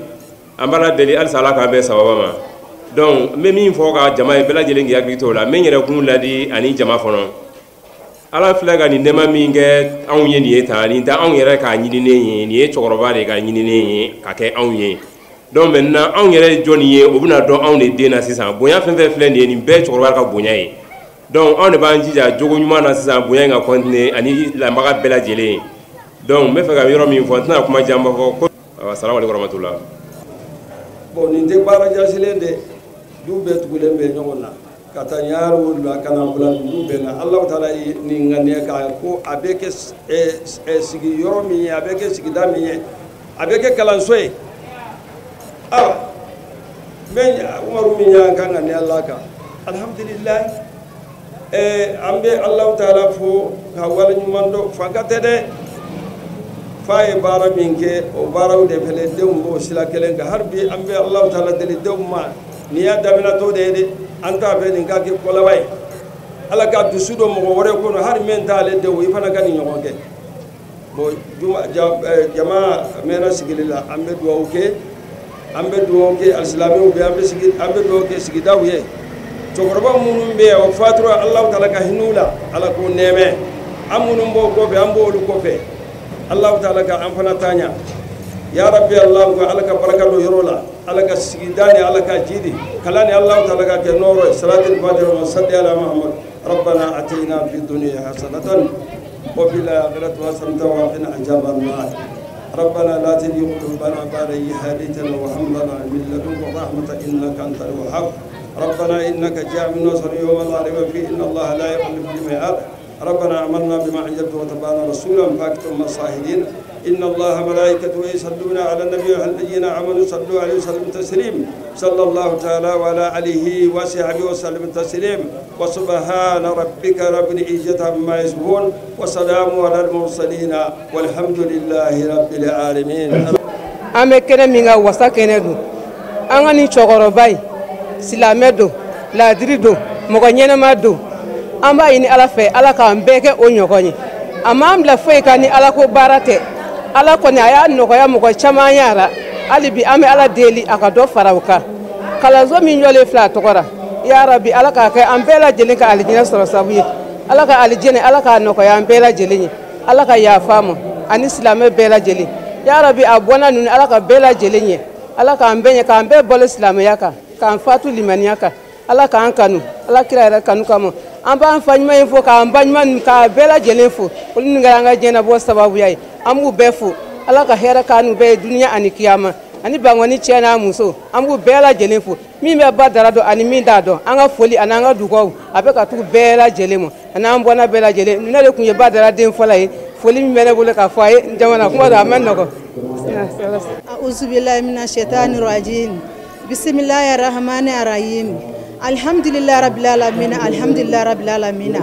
an b'Ala deli halisa Ala k'an bɛn sababa ma. Donc n bɛ min fɔ ka jama ye, bɛɛ lajɛlen k'i hakili to o la. N bɛ n yɛrɛ kun ladi ani jama fɔlɔ. Ala filɛ ka nin nɛɛma min kɛ anw ye nin ye tan, nin tɛ anw yɛrɛ k'a ɲininen ye, nin ye cɛkɔrɔba de ka ɲininen ye ka kɛ anw ye. Donc maintenant anw yɛrɛ ye jɔnni ye, o bɛna dɔn anw de den na sisan. Bonya fɛn fɛn filɛ nin ye, nin bɛɛ ye cɛkɔrɔba ka bonya ye. Donc anw de b'an jija jogo ɲuman na sisan, bonya in ka continuer ani lamaga bɛɛ lajɛlen. Donc n bɛ fɛ ka yɔrɔ min fɔ, n tɛna kuma janba fɔ ko salamu aleykum warahmatula. Bon, nin tɛ baara jasilen de, du bɛɛ tugulen bɛ ɲɔgɔn na ka taa ɲaaro la ka na bila dugu bɛɛ la. Alahu taala ye nin ŋaniya k'a ko a bɛ kɛ sigi yɔrɔ min ye, a bɛ kɛ sigida min ye, a bɛ kɛ kalanso ye. Awa n bɛ Umaru min y'an ka ŋaniya la kan, alihamudulilayi, an bɛ Alahu taala fo ka wale ɲuman dɔn. Fanka tɛ dɛ, fa ye baara min kɛ, o baaraw de fɛnɛ denw b'o sira kelen kan. Hali bi an bɛ Alahu taala deli denw ma, nin y'a daminɛtɔ de ye dɛ, an t'a fɛ nin ka kɛ kɔlaba ye. Ala ka dusu don mɔgɔ wɛrɛ kɔnɔ, hali min t'ale denw, i fana ka nin ɲɔgɔn kɛ. Bon, jama mɛnna sigili la, an bɛ dugawu kɛ, an bɛ dugawu kɛ alisilamɛw bɛ, an bɛ dugawu kɛ sigidaw ye. Cɛkɔrɔba minnu bɛ yan, o fatura, Alahu taala ka hinɛ u la, Ala k'u nɛɛmɛ. An minnu b'o kɔfɛ, an b'olu kɔfɛ, Alahu taala ka an fana taa ɲɛ. Ya Rabbi, Alahu ka Ala ka baraka don yɔrɔ la, Ala ka sigida ni Ala ka jidi kalan ni Alahu taala ka kɛ nɔɔrɔ ye. Salatul fatiha wa salli ala Muhammad. Rabbana atina fi dunya hasanatan wa fil akhirati hasanatan wa qina azaban nar. ربنا لا تزغ قلوبنا بعد إذ هديتنا وهب لنا من لدنك رحمة إنك أنت الوهاب. ربنا إنك جامع الناس ليوم لا ريب فيه إن الله لا يخلف الميعاد. ربنا آمنا بما أنزلت وتبعنا رسولا فاكتبنا الشاهدين. إن الله وملائكته يصلون على النبي الذين آمنوا صلوا عليه وسلموا تسليما. صلى الله تعالى وعلى آله وصحبه وسلم تسليما. وسبحان ربك رب العزة عما يصفون وسلام على المرسلين والحمد لله رب العالمين. An bɛ kɛnɛ min kan, wasa kɛnɛ don. An ka nin cɛkɔrɔba in, silamɛ don, laadiri don, mɔgɔ ɲɛnɛma don. An b'a ɲini Ala fɛ, Ala k'an bɛɛ kɛ o ɲɔgɔn ye. A m'an bila foyi kan ni Ala ko baara tɛ. Ala kɔni a y'a nɔgɔya mɔgɔ caman y'a la. Hali bi an bɛ Ala deli a ka dɔ fara o kan. Kalanso min jɔlen filɛ a tɔgɔ la, ya rabi Ala k'a kɛ an bɛɛ lajɛlen ka alijinɛ sɔrɔ sabu ye. Ala ka alijinɛ Ala k'a nɔgɔya an bɛɛ lajɛlen ye. Ala ka yafa ma ani silamɛ bɛɛ lajɛlen. Ya rabi a bɔnna ninnu Ala ka bɛɛ lajɛlen ɲɛ. Ala k'an bɛɛ ɲɛ, k'an bɛɛ balo silamɛya kan, k'an fatu limaniya kan. Ala k'an kanu, Ala kira yɛrɛ kanu kama. An b'an fa ɲuman in fo, k'an ba ɲuman k'a bɛɛ lajɛlen fo. Olu ninnu kɛra an ka diɲɛnabɔ sababuya ye. An b'u bɛɛ fo. Ala ka hɛrɛ k'an n'u bɛɛ ye duniya ani kiyama. Ani Bankɔni cɛ n'a muso, an b'u bɛɛ lajɛlen fo. Min bɛ ba dara dɔn ani min t'a dɔn, an ka foli ani an ka dugawu a bɛ ka tugu bɛɛ lajɛlen ma, ani an bɔnna bɛɛ lajɛlen. Ne de tun ye ba dara den fɔlɔ ye. Foli min bɛ ne bolo k'a fɔ a ye, jamana kuma don a ma nɔgɔn. Auzubillahi mina shaitani rajim. Bismillahir rahmanir rahim. Alhamdulillah rabbil alamin, alhamdulillah rabbil alamin.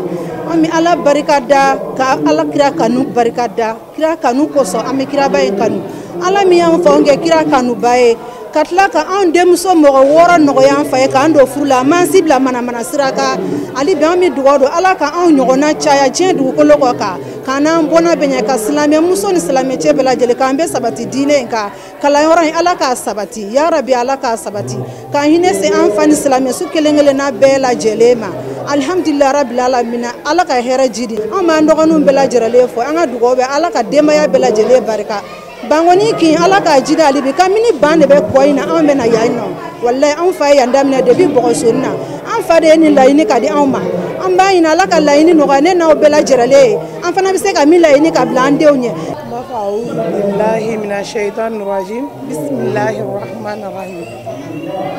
An bɛ Ala barika da, ka Ala kira kanu barika da. Kira kanu kosɔn an bɛ kiraba in kanu. Ala min y'an fa anw kɛ kira kanuba ye, ka tila ka anw denmuso mɔgɔ 6 nɔgɔya an fa ye k'an don furu la, an m'an si bila manamana sira kan. Hali bi an bɛ dugawu don Ala ka anw ɲɔgɔnna caya diɲɛ dugukolo kɔ kan, k'an n'an bɔnna bɛɛ ɲɛ, ka silamɛ muso ni silamɛ cɛ bɛɛ lajɛlen k'an bɛɛ sabati diinɛ in kan. Kalanyɔrɔ in Ala k'a sabati, ya rabi Ala k'a sabati, k'an hinɛ se an fa ni silamɛ su kelen kelenna bɛɛ lajɛlen ma. Alhamdulillah rabbil alamin, Ala ka hɛrɛ jidi. An b'an dɔgɔninw bɛɛ lajɛlen fo, an ka dugawu bɛ Ala ka denbaya bɛɛ lajɛlen barika. Bankɔni kin Ala k'a jidi hali bi, kabini ban de bɛ kɔ in na anw bɛ na yan nɔ. Walayi anw fa ye yan daminɛ depuis Bɔgɔsoni na. An fa de ye nin laɲini ka di anw ma. An b'a ɲini Ala ka laɲini nɔgɔya ne n'aw bɛɛ lajɛlen ye. An fana bɛ se ka min laɲini ka bila an denw ɲɛ. N b'a fɔ awuzu bilahi mina shaitani rajim, bisimilahi rahmani rahim.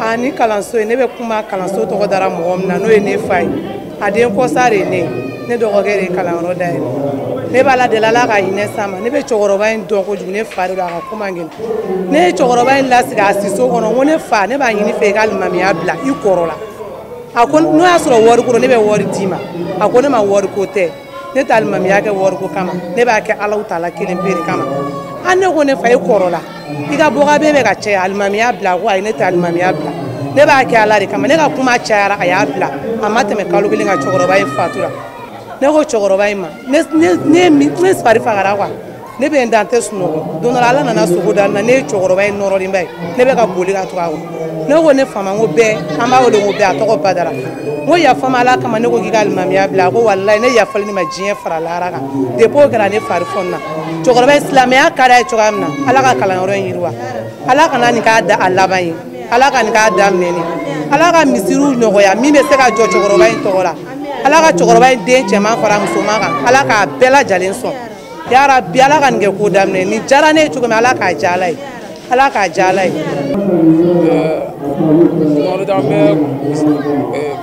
A ni kalanso in, ne bɛ kuma kalanso tɔgɔ dara mɔgɔ min na, n'o ye ne fa ye. A den kɔsa de ye ne ye. Ne dɔgɔkɛ de ye kalanyɔrɔ dayɛlɛ. Ne b'a la deli Ala ka hinɛ s'a ma. Ne bɛ cɛkɔrɔba in dɔn kojugu, ne fa de don, a ka ko man gɛlɛn. Ne ye cɛkɔrɔba in lasigi a siso kɔnɔ, n ko ne fa, ne b'a ɲini fɛ i ka alimamiya bila i kɔrɔ la. A ko n'o y'a sɔrɔ wari ko don, ne bɛ wari d'i ma. A ko ne ma wari ko tɛ, ne tɛ alimamiya kɛ wari ko kama, ne b'a kɛ Alahu taala kelen pe de kama. A ne ko ne fa, e kɔrɔ la, i ka bɔkabe bɛ ka caya, alimamiya bila. A ko ayi, ne tɛ alimamiya bila, ne b'a kɛ Ala de kama. Ne ka kuma cayara, a y'a bila. A ma tɛmɛ kalo kelen kan, cɛkɔrɔba in fatura. Ne ko cɛkɔrɔba in ma, ne fari fagara quoi, ne bɛ n da n tɛ sunɔgɔ. Don dɔ la Ala nana sogo da n na, ne ye cɛkɔrɔba in nɔrɔlenba ye, ne bɛ ka boli ka tugu a kɔ. Ne ko ne fa ma, n ko bɛɛ, an b'a wele ko bɛɛ, a tɔgɔ Badara. N ko yafa ma Ala kama, ne ko k'i ka alimamiya bila. A ko walayi ne yafalen ne ma diɲɛ fara lahara kan. Depuis o kɛra ne fari fɔnna. Cɛkɔrɔba in silamɛya ka d'a ye cogoya min na, Ala ka kalanyɔrɔ in yiriwa. Ala kana nin k'a da a laban ye, Ala ka nin k'a daminɛ ni. Ala ka misiriw nɔgɔya min bɛ se ka jɔ cɛkɔrɔba in tɔgɔ la. Ala ka cɛkɔrɔba in den cɛman fara musoman kan, Ala k'a bɛɛ lajɛlen sɔn. Ya rabi Ala ka nin kɛ ko daminɛ. Nin diyara ne ye cogo min, Ala k'a diya Ala ye, Ala k'a diya Ala ye. An bɛ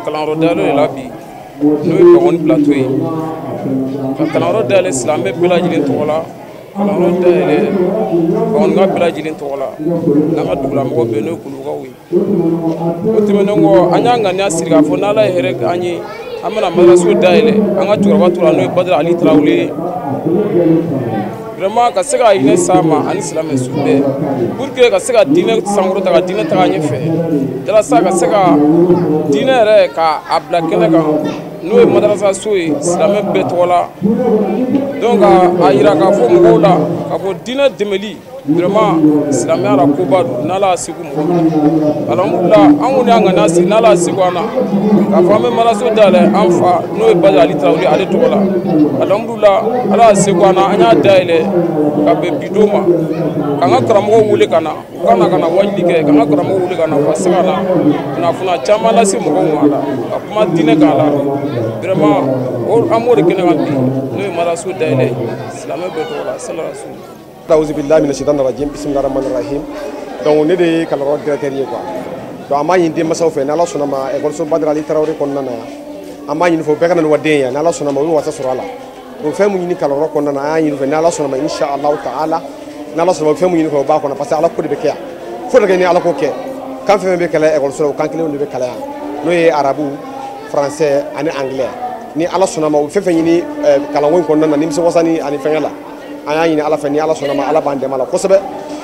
kalanyɔrɔ dayɛlɛ de la bi, n'o ye Bankɔni plateau ye. Ka kalanyɔrɔ dayɛlɛ silamɛ bɛɛ lajɛlen tɔgɔ la, kalanyɔrɔ dayɛlɛ Bankɔnika bɛɛ lajɛlen tɔgɔ la, n'an ka dugulamɔgɔ bɛɛ n'o ye Kulukaw ye. O tɛmɛnen kɔ, an y'an ŋaniya siri k'a fɔ n'Ala ye hɛrɛ k'an ye, an bɛna madraso dayɛlɛ an ka cɛkɔrɔba tora n'o ye Badara Ali Tarawele ye. Vraiment ka se ka hinɛ s'a ma ani silamɛ su bɛɛ, pour que ka se ka diinɛ sankɔrɔta, ka diinɛ taga ɲɛfɛ, walasa ka se ka diinɛ yɛrɛ k'a bila kɛnɛ kan, n'o ye madrasa so ye silamɛ bɛɛ tɔgɔ la. Donc a yira k'a fɔ mɔgɔw la k'a fɔ diinɛ dɛmɛli vraiment silamɛya la koba don, n'Ala y'a seko mɔgɔ min na. Alhamdulillah, an kɔni y'an ŋaniya siri n'Ala y'a seko an na k'a fɔ an bɛ madraso dayɛlɛ an fa n'o ye Badara Ali Tarawele ale tɔgɔ la. Alhamdulillah, Ala y'a seko an na, an y'a dayɛlɛ ka bɛn bi don ma, k'an ka karamɔgɔw wele ka na, u ka na ka na wajuli kɛ, k'an ka karamɔgɔw wele ka na, u ka se ka na kunnafoniya caman lase mɔgɔw ma a la, ka kuma diinɛ kan a la. Vraiment an b'o de kɛnɛ kan bi, n'o ye madraso dayɛlɛ silamɛ bɛɛ tɔgɔ la. Sallallahu alaihi wasallam. A'udhu billahi minash shaitanir rajim, bismillahir rahmanir rahim. Donc ne de ye kalanyɔrɔ directeur ye quoi. Donc an b'a ɲini denmansaw fɛ, n'Ala sɔnna ma ekɔliso Badara Ali Tarawele kɔnɔna na yan, an b'a ɲini fɛ u bɛɛ ka na n'u ka den ye, n'Ala sɔnna ma u bɛ wasa sɔrɔ a la. O fɛn mun ɲini kalanyɔrɔ kɔnɔna na, an y'a ɲini fɛ n'Ala sɔnna ma insha Allahu ta'ala, n'Ala sɔnna ma fɛn mun ɲini fɛ o b'a kɔnɔ, parce que Ala ko de bɛ kɛ yan. Fo de kɛ ni Ala ko kɛ. Kan fɛn fɛn bɛ kalan ekɔliso la, o kan kelenw de bɛ kalan yan, n'o ye arabu, français ani anglais. Ni Ala sɔnna ma u fɛn fɛn ɲini kalanko in kɔnɔna na, nimisiwasa ni ani fɛngɛ la, an y'a ɲini Ala fɛ, ni Ala sɔnna ma Ala b'an dɛmɛ a la kosɛbɛ.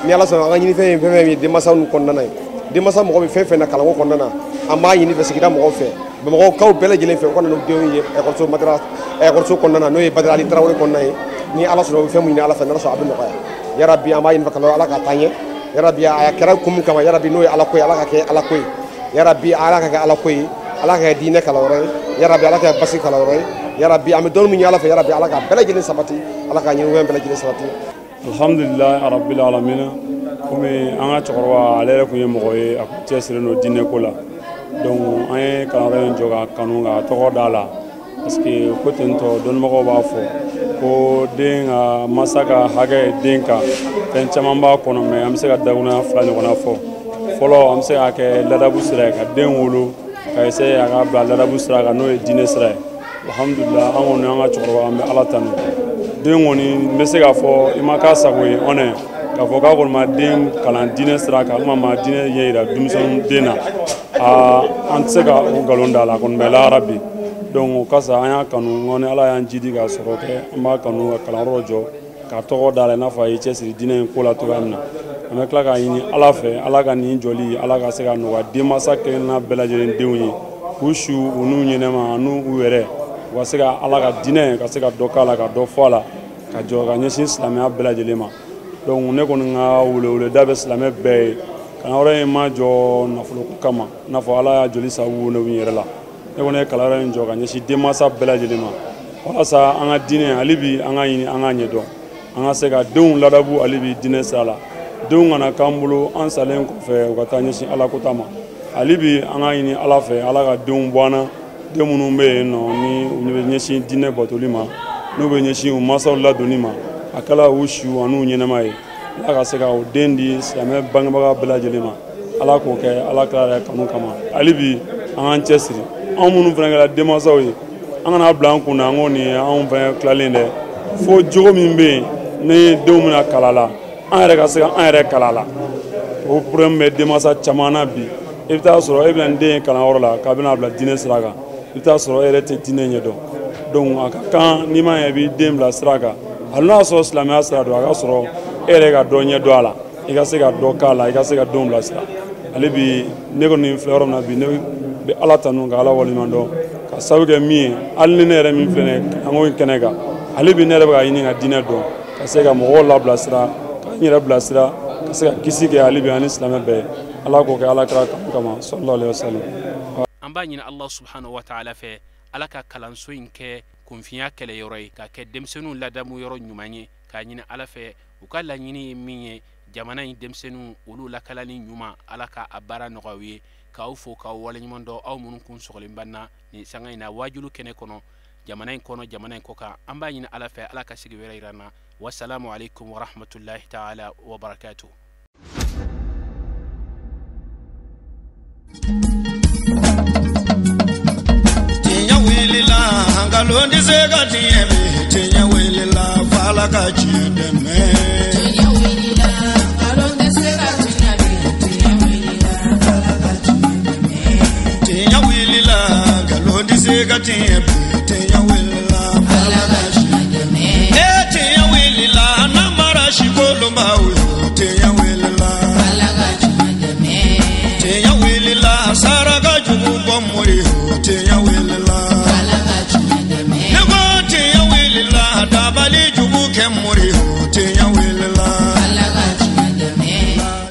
Ni Ala sɔnna an ka ɲini fɛn ye fɛn fɛn ye denmansaw kɔnɔna na ye, denmansa mɔgɔ bɛ fɛn fɛn na kalanko kɔnɔna na, an b'a ɲini fɛ sigida mɔgɔw fɛ, Bamakɔkaw bɛɛ lajɛlen fɛ, u ka na n'u denw ye ekɔliso madara ekɔliso kɔnɔna na, n'o ye Badara Ali Tarawele kɔnɔna ye. Ni Ala sɔnna u bɛ fɛn mun ɲini Ala fɛ, n'Ala sɔnna a bɛ nɔgɔya. Yarabi an b'a ɲini fɛ kalan Ala k'a taa ɲɛ. Yarabi a kɛra kun min kama, yarabi n'o ye Ala ko ye, Ala ka kɛ Ala ko ye. Yarabi Ala ka kɛ Ala ko ye, Ala ka kɛ diinɛ kalanyɔrɔ ye, yarabi Ala ka kɛ basi kalanyɔrɔ ye, yarabi an bɛ dɔnni min ɲini Ala fɛ, yarabi Ala ka bɛɛ lajɛlen sabati, Ala ka ɲininkɛ bɛɛ lajɛlen sabati. Alhamdulilayi rabbil alamina. Komi an ka cɛkɔrɔba ale yɛrɛ tun ye mɔgɔ ye, a kun cɛsirilen don diinɛ ko la. Donc an ye kalanyɔrɔ in jɔ ka kanu k'a tɔgɔ d'a la, parce que ko ten tɔ dɔnnibagaw b'a fɔ ko den ka masa ka hakɛ ye den kan, fɛn caman b'a kɔnɔ, mais an bɛ se ka dakurunya fila ɲɔgɔnna fɔ. Fɔlɔ, an bɛ se k'a kɛ ladabu sira ye, ka den wolo ka essayer a ka bila ladabu sira kan, n'o ye diinɛ sira ye. Alhamdulilah, an kɔni an ka cɛkɔrɔba, an bɛ Ala tanu. Den kɔni, n bɛ se k'a fɔ i ma k'a sago ye ɔnɛ k'a fɔ k'a kɔni ma den kalan diinɛ sira kan, ma diinɛ ɲɛ yira denmisɛnnin den na, aa an tɛ se ka o nkalon da la, a kɔni bɛ lahara bi. Donc o kasa an y'a kanu, n kɔni Ala y'an jidi ka sɔrɔ kɛ, an b'a kanu ka kalanyɔrɔ jɔ k'a tɔgɔ da la, i n'a fɔ a y'i cɛsiri diinɛ in ko la cogoya min na. An bɛ tila k'a ɲini Ala fɛ, Ala ka nin jɔli, Ala ka se ka nɔgɔya denmansa kelenna bɛɛ lajɛlen denw ye, k'u su u n'u ɲɛnɛma n'u u yɛrɛ, u ka se ka Ala ka diinɛ ka se ka dɔ k'a la, ka dɔ fɔ a la, ka jɔ ka ɲɛsin silamɛya bɛɛ lajɛlen ma. Donc ne kɔni ka weleweleda bɛ silamɛ bɛɛ ye, kalanyɔrɔ in ma jɔ nafoloko kama, i n'a fɔ Ala y'a joli sababu ne yɛrɛ la. Ne kɔni ye kalanyɔrɔ in jɔ ka ɲɛsin denmansa bɛɛ lajɛlen ma, walasa an ka diinɛ hali bi an ka ɲini an ka ɲɛdɔn, an ka se ka denw ladabu hali bi diinɛ sira la. Denw kana k'an bolo an salen kɔfɛ u ka taa ɲɛsin Ala kota ma. Hali bi an ka ɲini Ala fɛ, Ala ka denw bɔ an na, den minnu bɛ yen nɔ ni u bɛ ɲɛsin diinɛ batoli ma, n'u bɛ ɲɛsin u mansaw ladonni ma, a kɛla u siw an'u ɲɛnɛma ye. Ala ka se ka o den di silamɛ bangebaga bɛɛ lajɛlen ma, Ala k'o kɛ Ala kira yɛrɛ kanu kama. Hali bi an k'an cɛsiri, anw minnu fana kɛra denmansaw ye, an kana bila an kun na an ko nin ye anw fana tilalen dɛ, fo jogo min bɛ yen ni denw bɛna kala la, an yɛrɛ ka se ka an yɛrɛ kala la. O problème bɛ denmansa caman na bi. I bɛ taa sɔrɔ e bɛna n den ye kalanyɔrɔ la k'a bɛna bila diinɛ sira kan, i bɛ taa sɔrɔ e yɛrɛ tɛ diinɛ ɲɛdɔn. Donc a ka kan n'i ma ɲɛ i b'i den bila sira kan, hali n'a y'a sɔrɔ silamɛya sira don, a ka sɔrɔ e yɛrɛ ka dɔ ɲɛdɔn a la, i ka se ka dɔ k'a la, i ka se ka denw bilasira. Ale bi ne kɔni filɛ yɔrɔ min na bi, ne bɛ Ala tanu ka Ala waleɲuman dɔn ka sababu kɛ min ye, hali ni ne yɛrɛ min filɛ nin ye kalanko in kɛnɛ kan, hali bi ne yɛrɛ bɛ ka ɲini ka diinɛ dɔn, ka se ka mɔgɔw labilasira, ka n yɛrɛ bilasira, ka se ka kisi kɛ hali bi ani silamɛ bɛɛ ye. Ala k'o kɛ Ala kira kanu kama, sallallahu alaihi wasallam. An b'a ɲini Allah subhanahu wa ta'ala fɛ, Ala ka kalanso in kɛ kunfinya kɛlɛyɔrɔ ye, ka kɛ denmisɛnninw ladamu yɔrɔ ɲuman ye, k'a ɲini Ala fɛ u ka laɲini ye min ye, jamana in denmisɛnninw olu lakalani ɲuman, Ala ka a baara nɔgɔya u ye. K'aw fo k'aw waleɲuman dɔn, aw minnu kun sɔgɔlen b'an na nin sanga in na waajulu kɛnɛ kɔnɔ, jamana in kɔnɔ, jamana in kɔkan. An b'a ɲini Ala fɛ, Ala ka sigi wɛrɛ yira an na. Wasalamu alaikum warahmatullahi ta'ala wa barakatuh. Tiɲɛ wulila, nkalon tɛ se ka tiɲɛ bi. Tiɲɛ wulila, f'Ala ka tiɲɛ dɛmɛ. Tiɲɛ wulila, nkalon tɛ se ka tiɲɛ bi. Tiɲɛ wulila, f'Ala ka tiɲɛ dɛmɛ. Tiɲɛ wulila, nkalon tɛ se ka tiɲɛ bi. Tiɲɛ wulila, f'Ala ka tiɲɛ dɛmɛ. Ee tiɲɛ wulila, n'an mara si kolonbaw ye. Tiɲɛ wulila, f'Ala ka tiɲɛ dɛmɛ. Tiɲɛ wulila, saraka jugu bɔ mori ye. Tiɲɛ